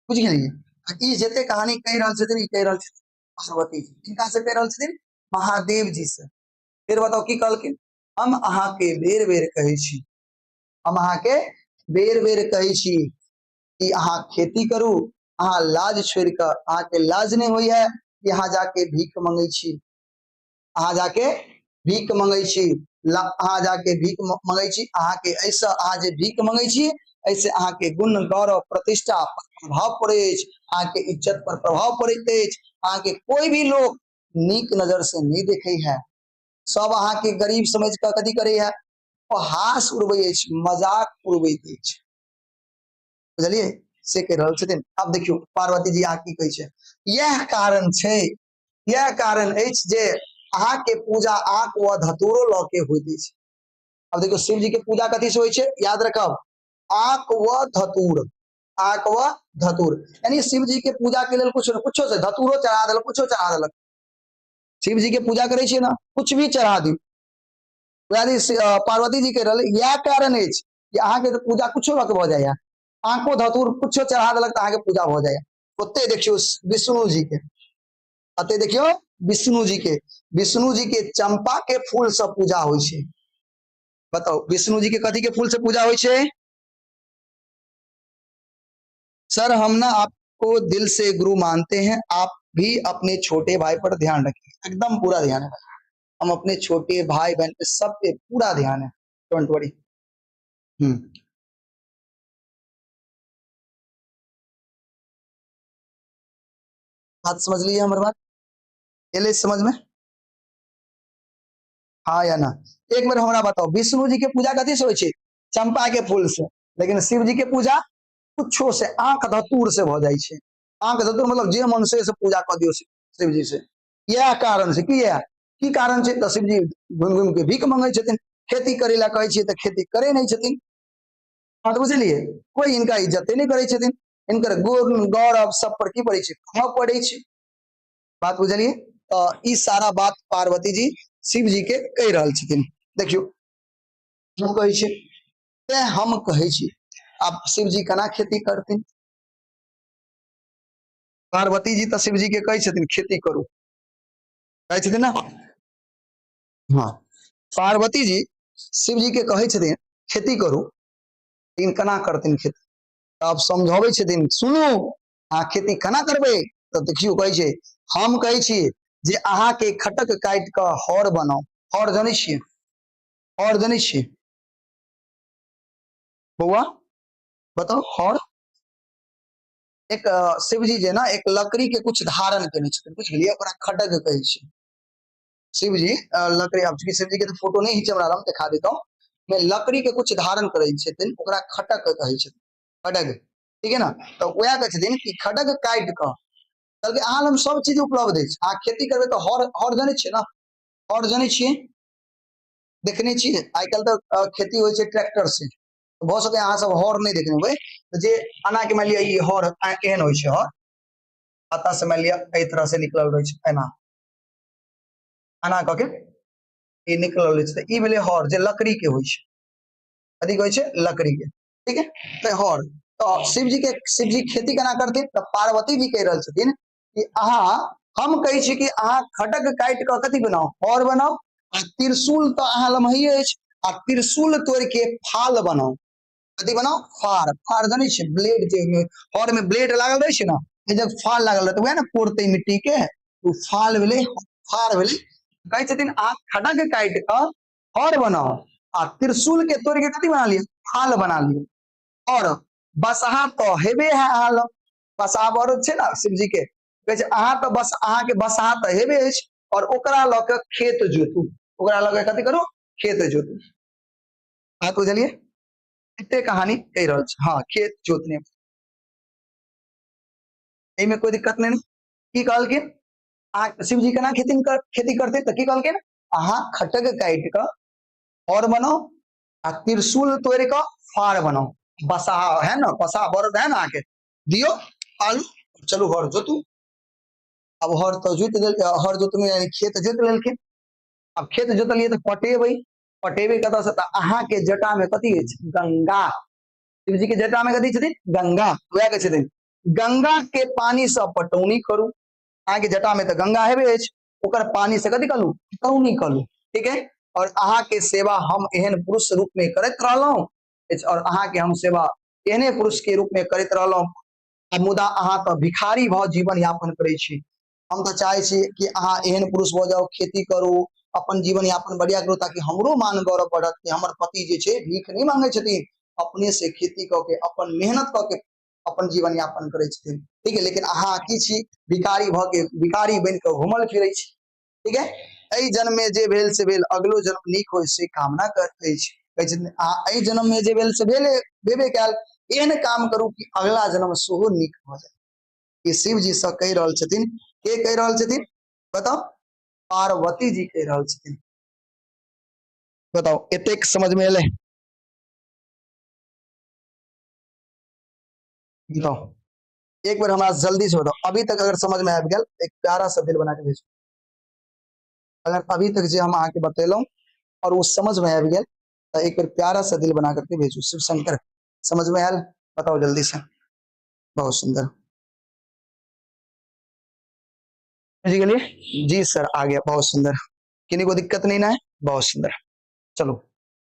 बुझि गेलियै? आ ई जते कहानी कहि रहल छथिन, ई कहि रहल छथिन पार्वती जी किनका से कहि रहल छथिन? महादेव जी से। फिर बताउ की कहलखिन? हम अहाँके बेर बेर कहै छी, हम अहाँके बेर बेर कहै छी कि अहाँ खेती करू, अहाँ लाज छोड़ि कऽ, अहाँके लाज नहि होइया कि अहाँ जाके भीख मंगै छी, अहाँ जाके भीख मंगै छी, अहाँ जाके भीख मंगै छी। अहाँके एहिसँ, अहाँ जे भीख मंगै छी एहिसँ अहाँके गुण गौरव प्रतिष्ठा पर प्रभाव पड़ै अछि, अहाँके इज्जत पर प्रभाव पड़ैत अछि। अहाँके कोई भी लोग नीक नजर से नहीं देखे है, सब अहाँके गरीब समझ कऽ कथी करै है? उपहास उड़बै अछि, मजाक उड़बैत अछि। बुझलियै? से कहि रहल छथिन। आब देखियौ पार्वती जी अहाँ की कहै छै। इएह कारण छै, इएह कारण अछि जे अहाँके पूजा आक व धतूरो लऽ के होइत अछि। आब देखियौ शिव जी के पूजा कथी से होइ छै, याद रखब, आक व धतूर, आक व धतूर। यानी शिव जी के पूजा के लेल कुछ कुछो से धतूरो चढ़ा देलक, कुछो चढ़ा देलक। शिव जी के पूजा करै छियै ने, कुछ भी चढ़ा दियौ। वएह पार्वती जी के रहल इएह कारण अछि कि अहाँके तऽ पूजा कुछो लऽ के भऽ जाइया, आँखो धतूर कुछो चढ़ा देलक तऽ अहाँके पूजा भऽ जाइया। ओते देखियौ विष्णु जी के, ओते देखियौ विष्णु जी के, विष्णु जी के चंपा के फूल से पूजा होइ छै। बताउ विष्णु जी के कथी के फूल से पूजा होइ छै? सर हम ना आपको दिल से गुरु मानते हैं, आप भी अपने छोटे भाई पर ध्यान रखिए। एकदम पूरा ध्यान है भाई, हम अपने छोटे भाई बहन पे सब पे पूरा ध्यान है, don't worry. बात समझ लीजिए हमर बात एलै समझ में? हाँ या ना? एक बार हमरा बताओ, विष्णु जी के पूजा कथी से होइ छै? चंपा के फूल से। लेकिन शिव जी के पूजा कुछो से, आंख धतूर से भऽ जाइ छै। आंख धतूर मतलब जे मन से पूजा कऽ दियौ शिव जी से। इएह कारण छै। किया की कारण छै? तऽ शिव जी घुमि घुमि के भीख मंगै छथिन, खेती करै लए कहै छियै तऽ खेती करै नहि छथिन। बात बुझलियै? कोई हिनका इज्जते नहि करै छथिन, हिनकर गुण गौरव सब पर की पड़ै छै? प्रभाव पड़ै छै। बात बुझलियै? तऽ ई सारा बात पार्वती जी शिव जी के कहि रहल छथिन। देखियौ हम कहै छी, तें हम कहै छी आब शिव जी केना खेती करथिन? पार्वती जी तऽ शिवजी के कहै छथिन खेती करू, कहै छथिन ने? हँ, पार्वती जी शिवजी के कहै छथिन खेती करू, लेकिन केना करथिन खेती? तऽ आब समझाबै छथिन, सुनू अहाँ खेती केना करबै? तऽ देखियौ कहै छै, हम कहै छी जे अहाँके खटक काटि कऽ हर बनाउ। हर जनै छियै? हर जनै छियै बौआ? बताउ हर। एक शिवजी जे ने एक लकड़ी के कुछ धारण केने छथिन, बुझि गेलियै? ओकरा खडग कहै छै। शिवजी लकड़ी, आब चूँकि शिवजी के तऽ फोटो नहि छै हमरा लग, देखा देतहुँ। मे लकड़ी के कुछ धारण करै छथिन, ओकरा खटक कहै छथिन, खडग, ठीक है ने? तऽ वएह कहै छथिन कि खडग काटि कऽ, कहलकै अहाँ लग सब चीज उपलब्ध अछि, अहाँ खेती करबै तऽ हर, हर जनै छियै ने? हर जनै छियै? देखने छियै? आइ काल्हि तऽ खेती होइ छै ट्रैक्टर से, भऽ सकै अहाँ सब हर नहि देखने होबै। तऽ जे एना के मानि लिअ ई हर एहन होइ छै, हर एतऽ से मानि लिअ एहि तरह से निकलल रहै छै, एना एना कऽ के ई निकलल रहै छै। तऽ ई भेलै हर, जे लकड़ी के होइ छै। कथी कहै छै? लकड़ी के, ठीक है? तऽ हर तऽ शिवजी के, शिवजी खेती केना करथिन? तऽ पार्वती जी कहि रहल छथिन कि अहाँ, हम कहै छी कि अहाँ खटक काटि कऽ कथी बनाउ? हर बनाउ। आ त्रिशूल तऽ अहाँ लमहिए अछि, आ त्रिशूल तोड़ि के फाल बनाउ। कथी बनाउ? फार। फार जनै छियै? ब्लेड, जे ओहिमे हर में ब्लेड लागल रहै छै ने, एहि जग फाल लागल रहतै, वएह ने कोड़तै मिट्टी के, ओ फाल भेलै, फार भेलै। कहै छथिन अहाँ खटक काटि कऽ हर बनाउ आ त्रिशूल के तोड़ि के कथी बना लिअ? फाल बना लिअ। और बसहा तऽ हेबे है अहाँ लग, बसहा बड़ छै ने शिवजी के, कहै छै अहाँ तऽ बस, अहाँके बसहा तऽ हेबे अछि, और ओकरा लऽ के खेत जोतू। ओकरा लऽ के कथी करू? खेत जोतू। बात बुझलियै? एते कहानी कहि रहल छै। हँ, खेत जोतने एहिमे कोई दिक्कत नहि ने? की कहलखिन? अहाँ शिवजी केना खेती कर, खेती करते? तऽ की कहलखिन? अहाँ खटक काटि कऽ हर बनाउ आ त्रिशूल तोड़ि कऽ फार बनाउ। बसहा है ने, बसहा बरद है ने अहाँके, दियौ आलू, चलू हर जोतू। अब हर तऽ जोति देल, हर जोतने यानी खेत जोति लेलखिन। आब खेत जोतलियै तऽ पटेबै, पटेबै कतऽसँ? तऽ अहाँके जटामे कथी अछि? गंगा। शिवजी के जटामे कथी छथिन? गंगा। वएह के छथिन, गंगा के पानी से पटौनी करू। अहाँके जटामे तऽ गंगा हेबे अछि, ओकर पानी से कथी करू? पटौनी करू, ठीक है? और अहाँके सेवा हम एहन पुरुष रूप में करैत रहलहुँ अछि, और अहाँके हम सेवा एहने पुरुष के रूप में करैत रहलहुँ, मुदा अहाँ तऽ भिखारी भऽ जीवन यापन करै छी। हम तऽ चाहै छी कि अहाँ एहन पुरुष भऽ जाउ, खेती करू, अपन जीवन यापन बढ़िया करू, ताकि हमरो मान गौरव बढ़त कि हमर पति जे छै भीख नहि मांगै छथिन, अपने से खेती कऽ के, अपन मेहनत कऽ के अपन जीवन यापन करै छथिन, ठीक है? लेकिन अहाँ की छी? भिखारी भऽ के, भिखारी बनि कऽ घुमल फिरै छी, ठीक है? एहि जन्म में जे भेल से भेल, अगलो जन्म नीक हो से कामना करैत अछि। कहै छथिन अहाँ एहि जन्म में जे भेल से भेले, भेबे कयल, एहन काम करू कि अगला जन्म सेहो नीक भऽ जाय। ई शिव जी से कहि रहल छथिन। के कहि रहल छथिन बताउ? पार्वती जी कहि रहल छथिन। बताउ, एतेक समझ में एलै? बताउ एक बेर हमरा जल्दी से बताउ, अभी तक अगर समझ में आबि गेल एक प्यारा सा दिल बना के भेजू। अगर अभी तक जे हम अहाँके बतेलहुँ और वो समझ में आबि गेल तऽ एक बेर प्यारा सा दिल बना करके भेजू। शिव शंकर समझ में आयल? बताउ जल्दी से। बहुत सुंदर, बुझि गेलियै? जी सर, आ गया, बहुत सुंदर। किन्हीं को दिक्कत नहीं ना है? बहुत सुंदर। चलो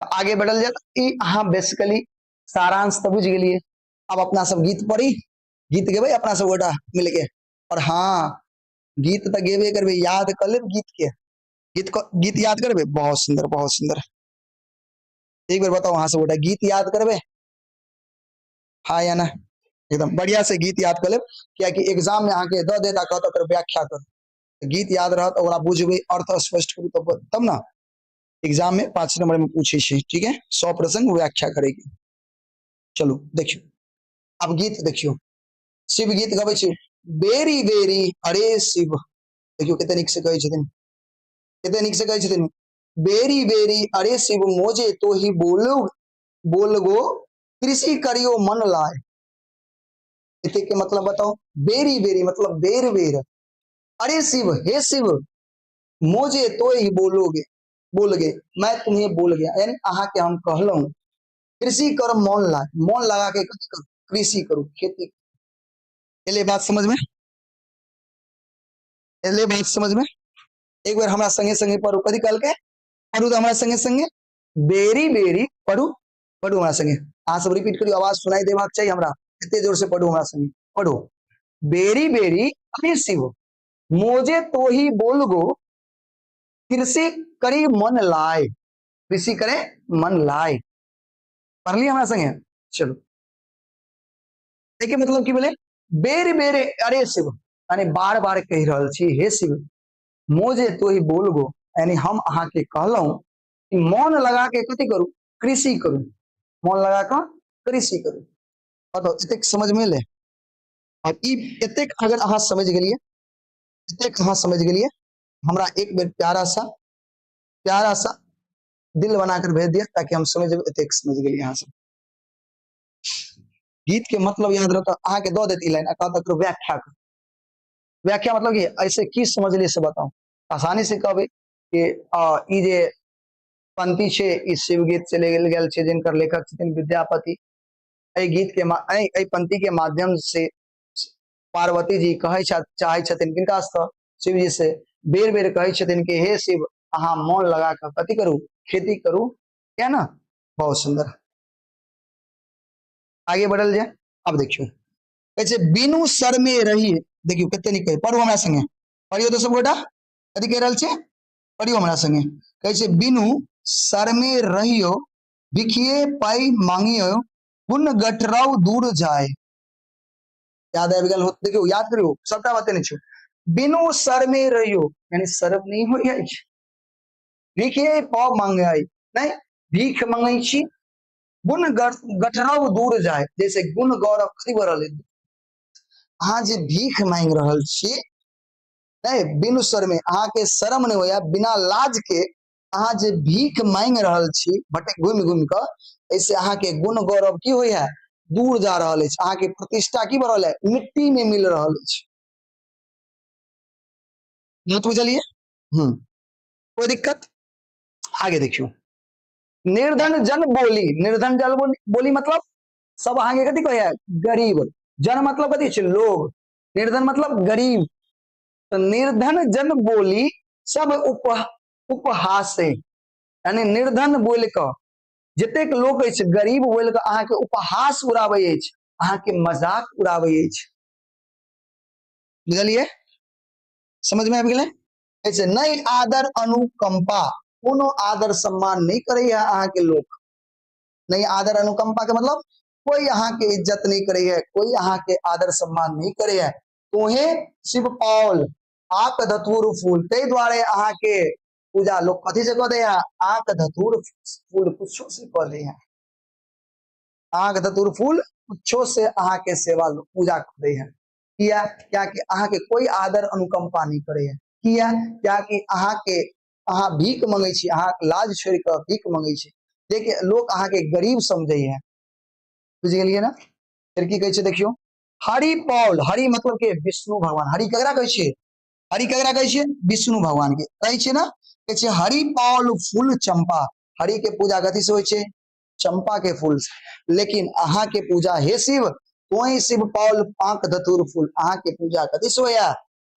आगे बढ़ल जाए। ई अहाँ बेसिकली सारांश तऽ बुझि गेलियै। आब अपना सब गीत पढ़ी, गीत गेबै अपना सब गोटा मिलके। और हाँ, गीत तऽ गेबे करबै, याद कर लेब गीत के। गीत गीत याद करबै? बहुत सुंदर, बहुत सुंदर। एक बेर बताउ अहाँ सब गोटा, गीत याद करबै, हाँ या ना? एकदम बढ़िया से गीत याद कर लेब, कियाकि एग्जाम में अहाँके दऽ देत आ कहत ओकर व्याख्या करू। गीत याद रहत, ओकरा बुझबै, अर्थ स्पष्ट करू तब ने एग्जाम में 5 नंबर में पूछे छै, ठीक है? 100 प्रसंग व्याख्या करेगी। चलू देखियौ, अब गीत देखियौ, शिव गीत गबै छी, बेरी बेरी अरे शिव। देखियौ कते नीक से कहै छथिन, कते नीक से कहै छथिन, बेरी बेरी अरे शिव मोजे तो ही बोलो बोलगो कृषि करियो मन लाय। एते के मतलब बताओ। बेरी बेरी मतलब बेर बेर, अरे शिव हे शिव, मोजे तो ही बोलोगे बोल गए, मैं तुम्हें बोल गया, यानी अहाँ के हम कहलहुं कृषि कर मन लाग, मन लगा के कथी करू? कृषि करू, खेती। एले बात समझ में? एलै बात समझ में? एक बेर हमरा संगे संगे पढ़ू। कथी कहलकै? पढ़ू तऽ हमरा संगे संगे, बेरी बेरी पढ़ू, पढ़ू हमरा संगे। अहाँ सब रिपीट करियौ, आवाज सुनाई देबाक चाही हमरा, एते जोर से पढ़ू हमरा संगे, पढ़ू। बेरी बेरी अरे शिव मोजे तो ही बोल गो, कृषि करी मन लाए, कृषि करे मन लाए। पढ़लिए हमरा संगे? चलू, देखिए मतलब की बोले, बेर बेर अरे शिव, यानी बार बार कहि रहल छी हे शिव, मोजे तो ही बोल गो, यानी हम अहाँ के कहलहुं कि मन लगा के कथी करू? कृषि करू, मन लगा के कृषि करू। बताउ एतेक समझ में एलै? और ई एतेक अगर अहाँ समझ गेलियै, एतेक अहाँ समझ गेलियै, हमरा एक बेर प्यारा सा प्यारा सा दिल बनाकर भेज दिया ताकि हम समझ जेबै एतेक समझ गेलियै अहाँ सब। गीत के मतलब याद रहत, अहाँ के दऽ देत ई लाइन आ कहत एकर व्याख्या करू। व्याख्या मतलब कि ऐसे की समझलियै से बताउ। आसानी से कहबै कि ई जे पंक्ति छै ई शिव गीत से लेल गेल छै, जिनकर लेखक छथिन विद्यापति। एहि गीत के एहि पंक्ति के माध्यम से पार्वती जी कहै चाहै छथिन किनका से? शिव जी से। बेर बेर कहै छथिन कि हे शिव, अहाँ मन लगा कऽ कथी करू? खेती करू, क्या ना? बहुत सुंदर, आगे बढ़ल जाए। अब देखियौ कहै छै बिनु शरमे रही, देखियौ कते नीक कहै, पढ़ू हमरा संगे, पढ़ियौ तऽ सब गोटा, कथी कहि रहल छै? पढ़ियौ हमरा संगे। कहै छै बिनु शरमे रहियो, भिखिए पाई मांगियो, गुण गठराउ दूर जाए। याद आबि गेल होत? देखियौ याद करियौ, सबटा बाते नहि छै। बिनु शरमे रहियो यानी शर्म नहि होइ अछि, भिखिए पाव मांगे नहि, भीख मंगै छी, गुण गठराउ दूर जाए, जैसे गुण गौरव कथी भऽ रहल? अहाँ जे भीख मांगि रहल छी नहि, बिनु शर्मे, अहाँके शर्म नहि होइया, बिना लाज के अहाँ जे भीख मांगि रहल छी भटक घुमि घुमि कऽ, एहिसे अहाँके गुण गौरव की होइया? दूर जा रहल अछि। अहाँके प्रतिष्ठा की भऽ रहल है? मिट्टी में मिल रहल अछि। बात बुझलियै? कोई दिक्कत? आगे देखियौ, निर्धन जन बोली, निर्धन जन बोली मतलब सब अहाँके कथी कहैया? गरीब। जन मतलब कथी छै? लोग। निर्धन मतलब गरीब। तऽ निर्धन जन बोली सब उपहासे, यानी निर्धन बोलि कऽ जतेक लोक अछि गरीब बोलि कऽ अहाँके उपहास उड़ाबै अछि, अहाँके मजाक उड़ाबै अछि। बुझलियै? समझ में आबि गेलै? ऐसे नहि आदर अनुकंपा, कोनो आदर सम्मान नहि करैया अहाँके लोक। नहीं आदर अनुकंपा के मतलब कोई अहाँ के इज्जत नहीं करे है, कोई अहाँ के आदर सम्मान नहीं करे है। तोहे शिव पाउल आक धतूर फूल, ताहि दुआरे अहाँ के पूजा लोग कथी से कऽ दे है? आक धतूर फूल कुछो से कऽ दे है। आक धतूर फूल कुछो से अहाँ के सेवा लोग पूजा करे है। किया? क्या कि अहाँ के कोई आदर अनुकंपा नहीं करे है। किया? क्या कि अहाँ के अहाँ भीख मंगै छी, अहाँ लाज छोड़ि कऽ भीख मंगै छी, जेकि लोक अहाँके गरीब समझै है। बुझि गेलियै ने? फेर की कहै छै देखियौ, हरि पौल, हरि मतलब के? विष्णु भगवान। हरि ककरा कहै छियै? हरि ककरा कहै छियै? विष्णु भगवान के कहै छियै ने। कहै छै हरि पौल फूल चंपा, हरि के पूजा कथी से होइ छै? चंपा के फूल से। लेकिन अहाँ के पूजा हे शिव, तोही शिव पौल पाक धतूर फूल, अहाँ के पूजा कथी से होया?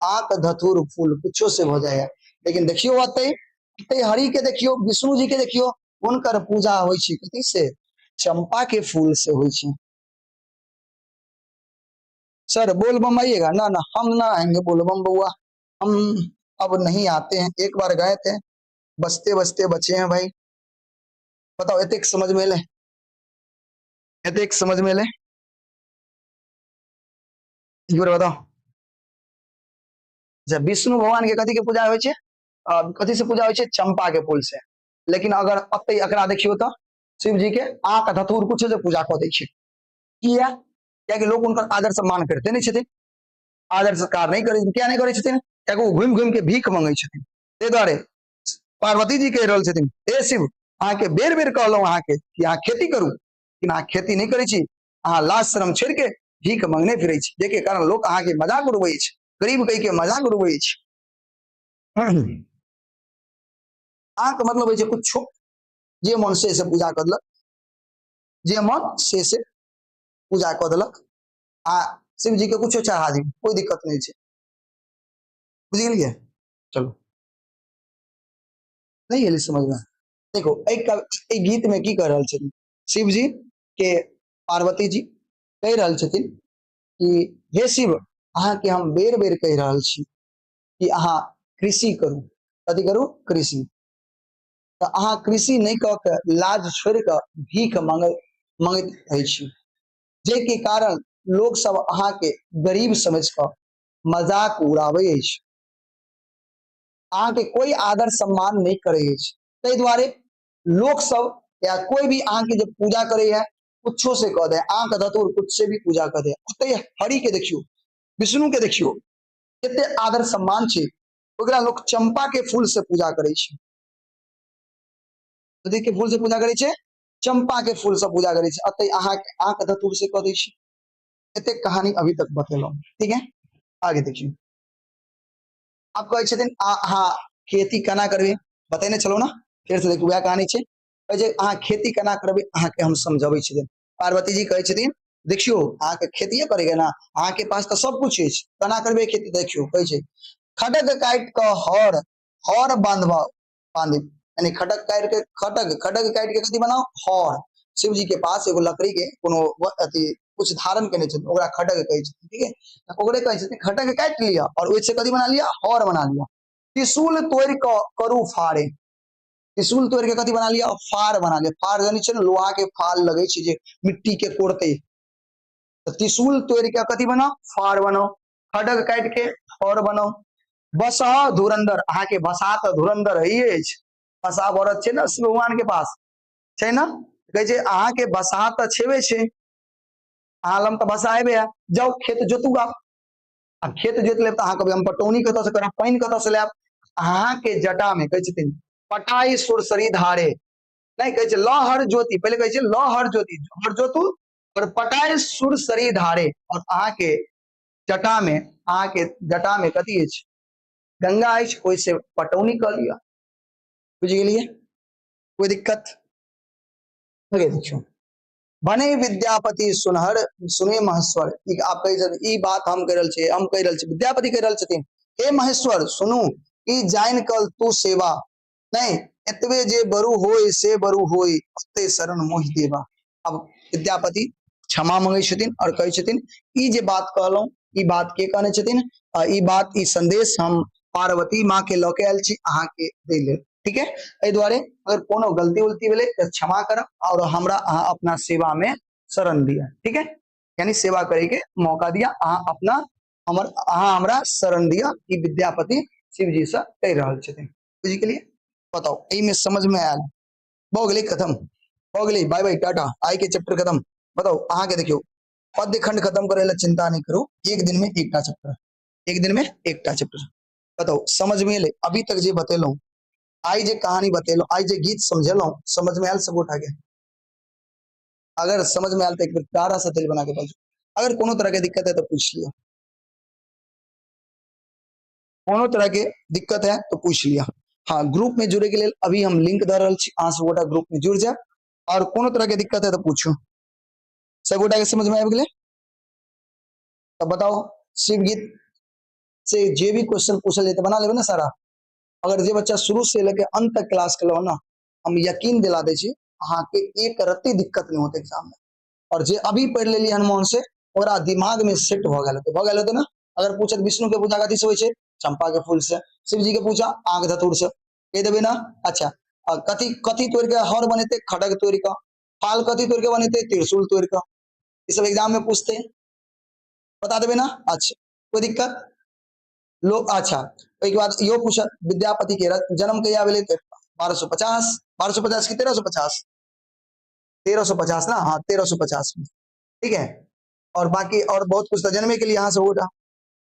आक धतूर फूल कुछो से हो जाए। लेकिन देखियो अतै अतै हरि के देखियो, विष्णु जी के देखियो, हुनकर पूजा होइ छै कथी से? चंपा के फूल से होइ छै। सर बोल बम आइएगा? ना ना, हम ना आएंगे बोल बम बउआ, हम अब नहीं आते हैं, एक बार गए थे, बचते बचते बचे हैं भाई। बताओ एतेक समझ में एलै? एतेक समझ में एलै? एक बार बताओ। अच्छा, विष्णु भगवान के कथी के पूजा होइ छै? कथी से पूजा होइ छै? चंपा के फूल से। लेकिन अगर अतै एकरा देखियौ तऽ शिव जी के आक धतूर कुछ से पूजा कऽ दै छै। किया? कियाकि लोक हुनकर आदर सम्मान करिते नहि छथिन, आदर सत्कार नहि करै। किया नहि करै छथिन? कियाकि ओ घुमि घुमि के भीख मंगै छथिन। ताहि दुआरे पार्वती जी कहि रहल छथिन, हे शिव, अहाँके बेर बेर कहलहुँ अहाँके कि अहाँ खेती करू, लेकिन अहाँ खेती नहि करै छी, अहाँ लाज शरम छोड़ि के भीख मंगने फिरै छी, जाहिके कारण लोक अहाँके मजाक उड़बै अछि, गरीब कहि के मजाक उड़बै अछि। अहाँके मतलब होइ छै कुछो, जे मन से से पूजा कऽ देलक, जे मन से से पूजा कऽ देलक, आ शिव जी के कुछो चढ़ा दी, कोई दिक्कत नहि छै। बुझि गेलियै? चलू, नहि एलै समझमे? देखो, एहि गीत में की कह रहल छथिन शिव जी के पार्वती जी कहि रहल छथिन कि हे शिव, अहाँके हम बेर बेर कहि रहल छी कि अहाँ कृषि करू। कथी करू? कृषि। तऽ अहाँ कृषि नहि कऽ के लाज छोड़ि कऽ भीख मंगैत रहै छी, जाहिके कारण लोक सब अहाँके गरीब समझ कऽ मजाक उड़ाबै अछि, अहाँके कोई आदर सम्मान नहि करै अछि। ताहि दुआरे लोक सब या कोई भी अहाँके जे पूजा करे है, कुछो से कऽ दे, अहाँके धतूर कुछ से भी पूजा कऽ दे। ओतै हरि के देखियौ, विष्णु के देखियौ, कते आदर सम्मान छै ओकरा। लोक चंपा के फूल से पूजा करै छै। कथी के फूल से पूजा करै छै? चंपा के फूल से पूजा करै छै। अतै अहाँके अहाँके धतूर से कऽ दै छै। एते कहानी अभी तक बतेलहुँ, ठीक है? आगे देखियौ, आब कहै छथिन अहाँ खेती केना करबै, बतेने छलहुँ ने। फेर से देखियौ, वएह कहानी छै। कहै छै अहाँ खेती केना करबै, अहाँके हम समझबै छथिन। पार्वती जी कहै छथिन, देखियौ, अहाँके खेतिए करैके ने, अहाँके पास तऽ सब कुछ अछि, केना करबै खेती? देखियौ, कहै छै खडग काटि कऽ हर हर बांधब बांधि, यानी खडग काटि के, खडग खडग काटि के कथी बनाउ? हर। शिव जी के पास एगो लकड़ी के कोनो अथी कुछ धारण केने छथिन, ओकरा खडग कहै छथिन, ठीक है? तऽ ओकरे कहै छथिन, खडग काटि लिअ और ओहिसँ कथी बना लिअ? हर बना लिअ। त्रिशूल तोड़ि कऽ करू फाड़े। त्रिशूल तोड़ि के कथी बना लिअ? फाड़ बना लिअ। फाड़ जानै छियै ने? लोहा के फाल लगै छै जे मिट्टी के कोड़तै। तऽ त्रिशूल तोड़ि के कथी बनाउ? फाड़ बनाउ। खडग काटि के हर बनाउ। बसह धुरंधर, अहाँके बसा तऽ धुरंधर हइए अछि। बसा बरद छै ने शिव भगवान के पास, छै ने? कहै छै अहाँके बसा तऽ छेबे छै, अहाँ लग तऽ बसा हेबे है, जाउ खेत जोतू। आब आब खेत जोत लेब तऽ अहाँ कहबै, हम पटौनी कतऽ से करब, पानि कतऽ से लायब? अहाँके जटा मे कहै छथिन पटाई सुरसरी धारे। नहि, कहै छै लहर ज्योति, पहिले कहै छै लहर ज्योति, हर जोतू और पटाई सुरसरी धारे। और अहाँके जटा मे, अहाँके जटा मे कथी अछि? गंगा अछि, ओहिसँ पटौनी कऽ लिअ। बुझि गेलियै? कोई दिक्कत? देखियौ, भने विद्यापति सुनहर सुने महेश्वर, ई आप कहि छथिन, ई बात हम कहि रहल छी, हम कहि रहल छी, विद्यापति कहि रहल छथिन, हे महेश्वर सुनू, ई जानि कल तू सेवा नहीं, एतबे जे बरु होय से बरु होय, ओते शरण मोहि देवा। अब विद्यापति क्षमा मंगै छथिन और कहै छथिन, ई जे बात कहलहुँ, ई बात के कहने छथिन? ई बात, ई संदेश हम पार्वती माँ के लऽ के आयल छी अहाँके दै लेल, ठीक है? एहि दुआरे अगर कोनो गलती उलती भेलै तऽ क्षमा करब और हमरा अहाँ अपना सेवा में शरण दिअ, ठीक है? यानी सेवा करे के मौका दिया, अहाँ अपना हमर अहाँ हमरा शरण दिअ। ई विद्यापति शिव जी से कहि रहल छथिन। बुझि गेलियै? बताउ, एहिमे समझ में आयल? भऽ गेलै, खत्म भऽ गेलै। बाय बाय, टाटा, आइ के चैप्टर खत्म। बताउ अहाँके, देखियौ, पद्य खंड खत्म करे ला चिंता नहीं करू, एक दिन में एकटा चैप्टर, एक दिन में एकटा चैप्टर। बताउ, समझ में एलै अभी तक जे बतेलहुँ? आइ जे कहानी बतेलहुँ, आइ जे गीत समझेलहुँ, समझ में आयल सब गोटा के? अगर समझ में आयल तऽ एक बेर प्यारा सा दिल बना के बाजू। अगर कोनो तरह के दिक्कत है तो पूछ लिया, कोनो तरह के दिक्कत है तो पूछ लिया। हाँ, ग्रुप में जुड़े के लेल अभी हम लिंक दऽ रहल छी, अहाँ सब गोटा ग्रुप में जुड़ जायब। और कोनो तरह के दिक्कत है तो पूछू। सब गोटा के समझ में आबि गेलै? तऽ बताउ, शिव गीत से जे भी क्वेश्चन पूछल जेतै, बना लेबै ने सारा? अगर जे बच्चा शुरू से लेके अंत तक क्लास केलहुँ ने, हम यकीन दिला दै छी अहाँके, एक रत्ती दिक्कत नहि होतै एग्जाम में। और जे अभी पढ़ि लेलियै हनुमान से, ओकरा दिमाग में सेट भऽ गेल हेतै, भऽ गेल हेतै ने? अगर पूछत विष्णु के पूजा कथी से होइ छै? चंपा के फूल से। शिव जी के पूजा आग धतूर से, कहि देबै ने? अच्छा, आ कथी कथी तोड़ि के हर बनेतै? खड़ग तोड़ि कऽ। फाल कथी तोड़ि के बनेतै? त्रिशूल तोड़ि कऽ। ई सब एग्जाम में पूछते, बता देबै ना? अच्छा, कोई दिक्कत लोग? अच्छा, ओहिके बाद इहो पूछत, विद्यापति के जन्म कहिया भेलै? तऽ 1250, 1250 की 1350? 1350 ना? हाँ, 1350 में, ठीक है। और बाकी और बहुत कुछ तऽ जन्मे के लिए अहाँ सब गोटा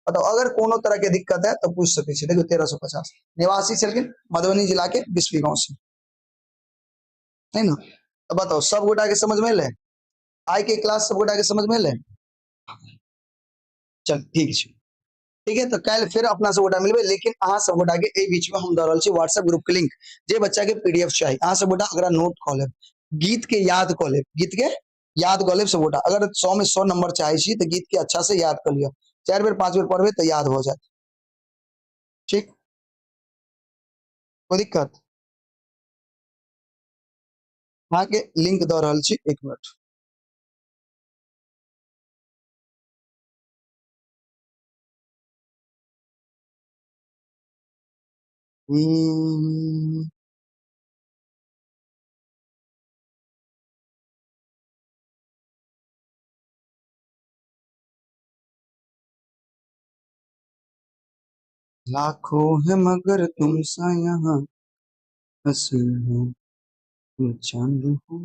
बताउ। अगर कोनो तरह के दिक्कत है तो पूछ सकै छी। देखियौ, 1350, निवासी छलखिन मधुबनी जिला के बिस्फी गांव से, है ना? तऽ बताउ, सब गोटा के समझ में एलै आइ के क्लास? सब गोटा के समझ में एलै? चल, ठीक छै, ठीक है। तऽ काल्हि फेर अपना सब गोटा मिलबै, लेकिन अहाँ सब गोटा के एहि बीच में हम दऽ रहल छी व्हाट्सएप ग्रुप के लिंक। जे बच्चा के पीडीएफ चाही, अहाँ सब गोटा ओकरा नोट कऽ लेब, गीत के याद कऽ लेब, गीत के याद कऽ लेब सब गोटा। अगर 100 में 100 नंबर चाहे छी तऽ गीत के अच्छा से याद कऽ लिअ। 4 बेर 5 बेर पढ़बै तऽ याद भऽ जायत। ठीक, कोई दिक्कत? अहाँके लिंक दऽ रहल छी, एक मिनट। हम्म, लाखों है मगर तुम सा यहाँ हसीन हो, तुम चांद हो,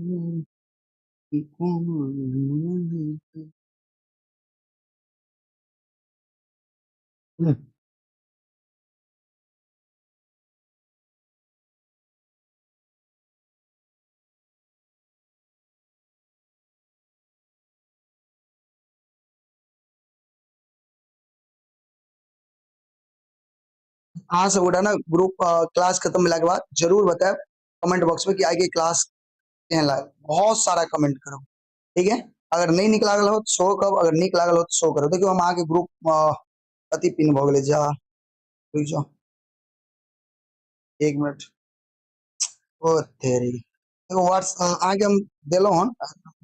तुमको मालूम नहीं। अहाँ सब गोटा ना ग्रुप क्लास खत्म भेला के बाद जरूर बतायब कमेंट बॉक्स में कि आइ के क्लास केहन लागल। बहुत सारा कमेंट करब, ठीक है। अगर नहीं नीक लागल हो तो सेहो कहब, अगर नीक लागल हो तो सेहो करब। देखियौ हम अहाँके ग्रुप अथी पिन भऽ गेलै, जा रुकि जाउ एक मिनट। ओ तेरी, देखो व्हाट्स अहाँके हम देलहुँ हन,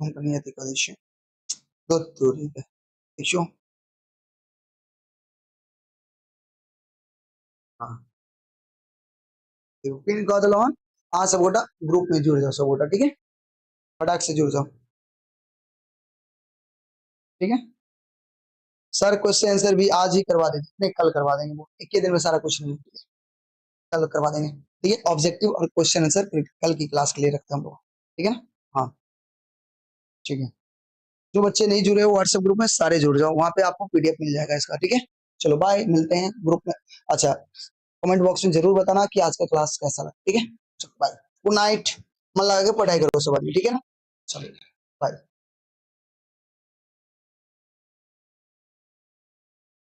हम कनि अथी कऽ दै छियै। तोरी के देखियौ, हाँ पिन कऽ देलहुँ हन। अहाँ सब गोटा ग्रुप में जुड़ जाओ, सब गोटा, ठीक है, फटाक से जुड़ जाओ, ठीक है। सर क्वेश्चन आंसर भी आज ही करवा देंगे, नहीं कल करवा देंगे, वो एक ही दिन में सारा कुछ नहीं, कल करवा देंगे, ठीक है। ऑब्जेक्टिव और क्वेश्चन आंसर फिर कल की क्लास के लिए रखते हैं हम लोग, ठीक है ना। हाँ ठीक है, जो बच्चे नहीं जुड़े हो व्हाट्सएप ग्रुप में सारे जुड़ जाओ, वहां पे आपको पीडीएफ मिल जाएगा इसका, ठीक है। चलो बाय, मिलते हैं ग्रुप में। अच्छा कमेंट बॉक्स में जरूर बताना कि आज का क्लास कैसा लगा, ठीक है। चलो बाय, गुड नाइट, मन लगा के पढ़ाई करो सब आदमी, ठीक है ना। चलो बाय।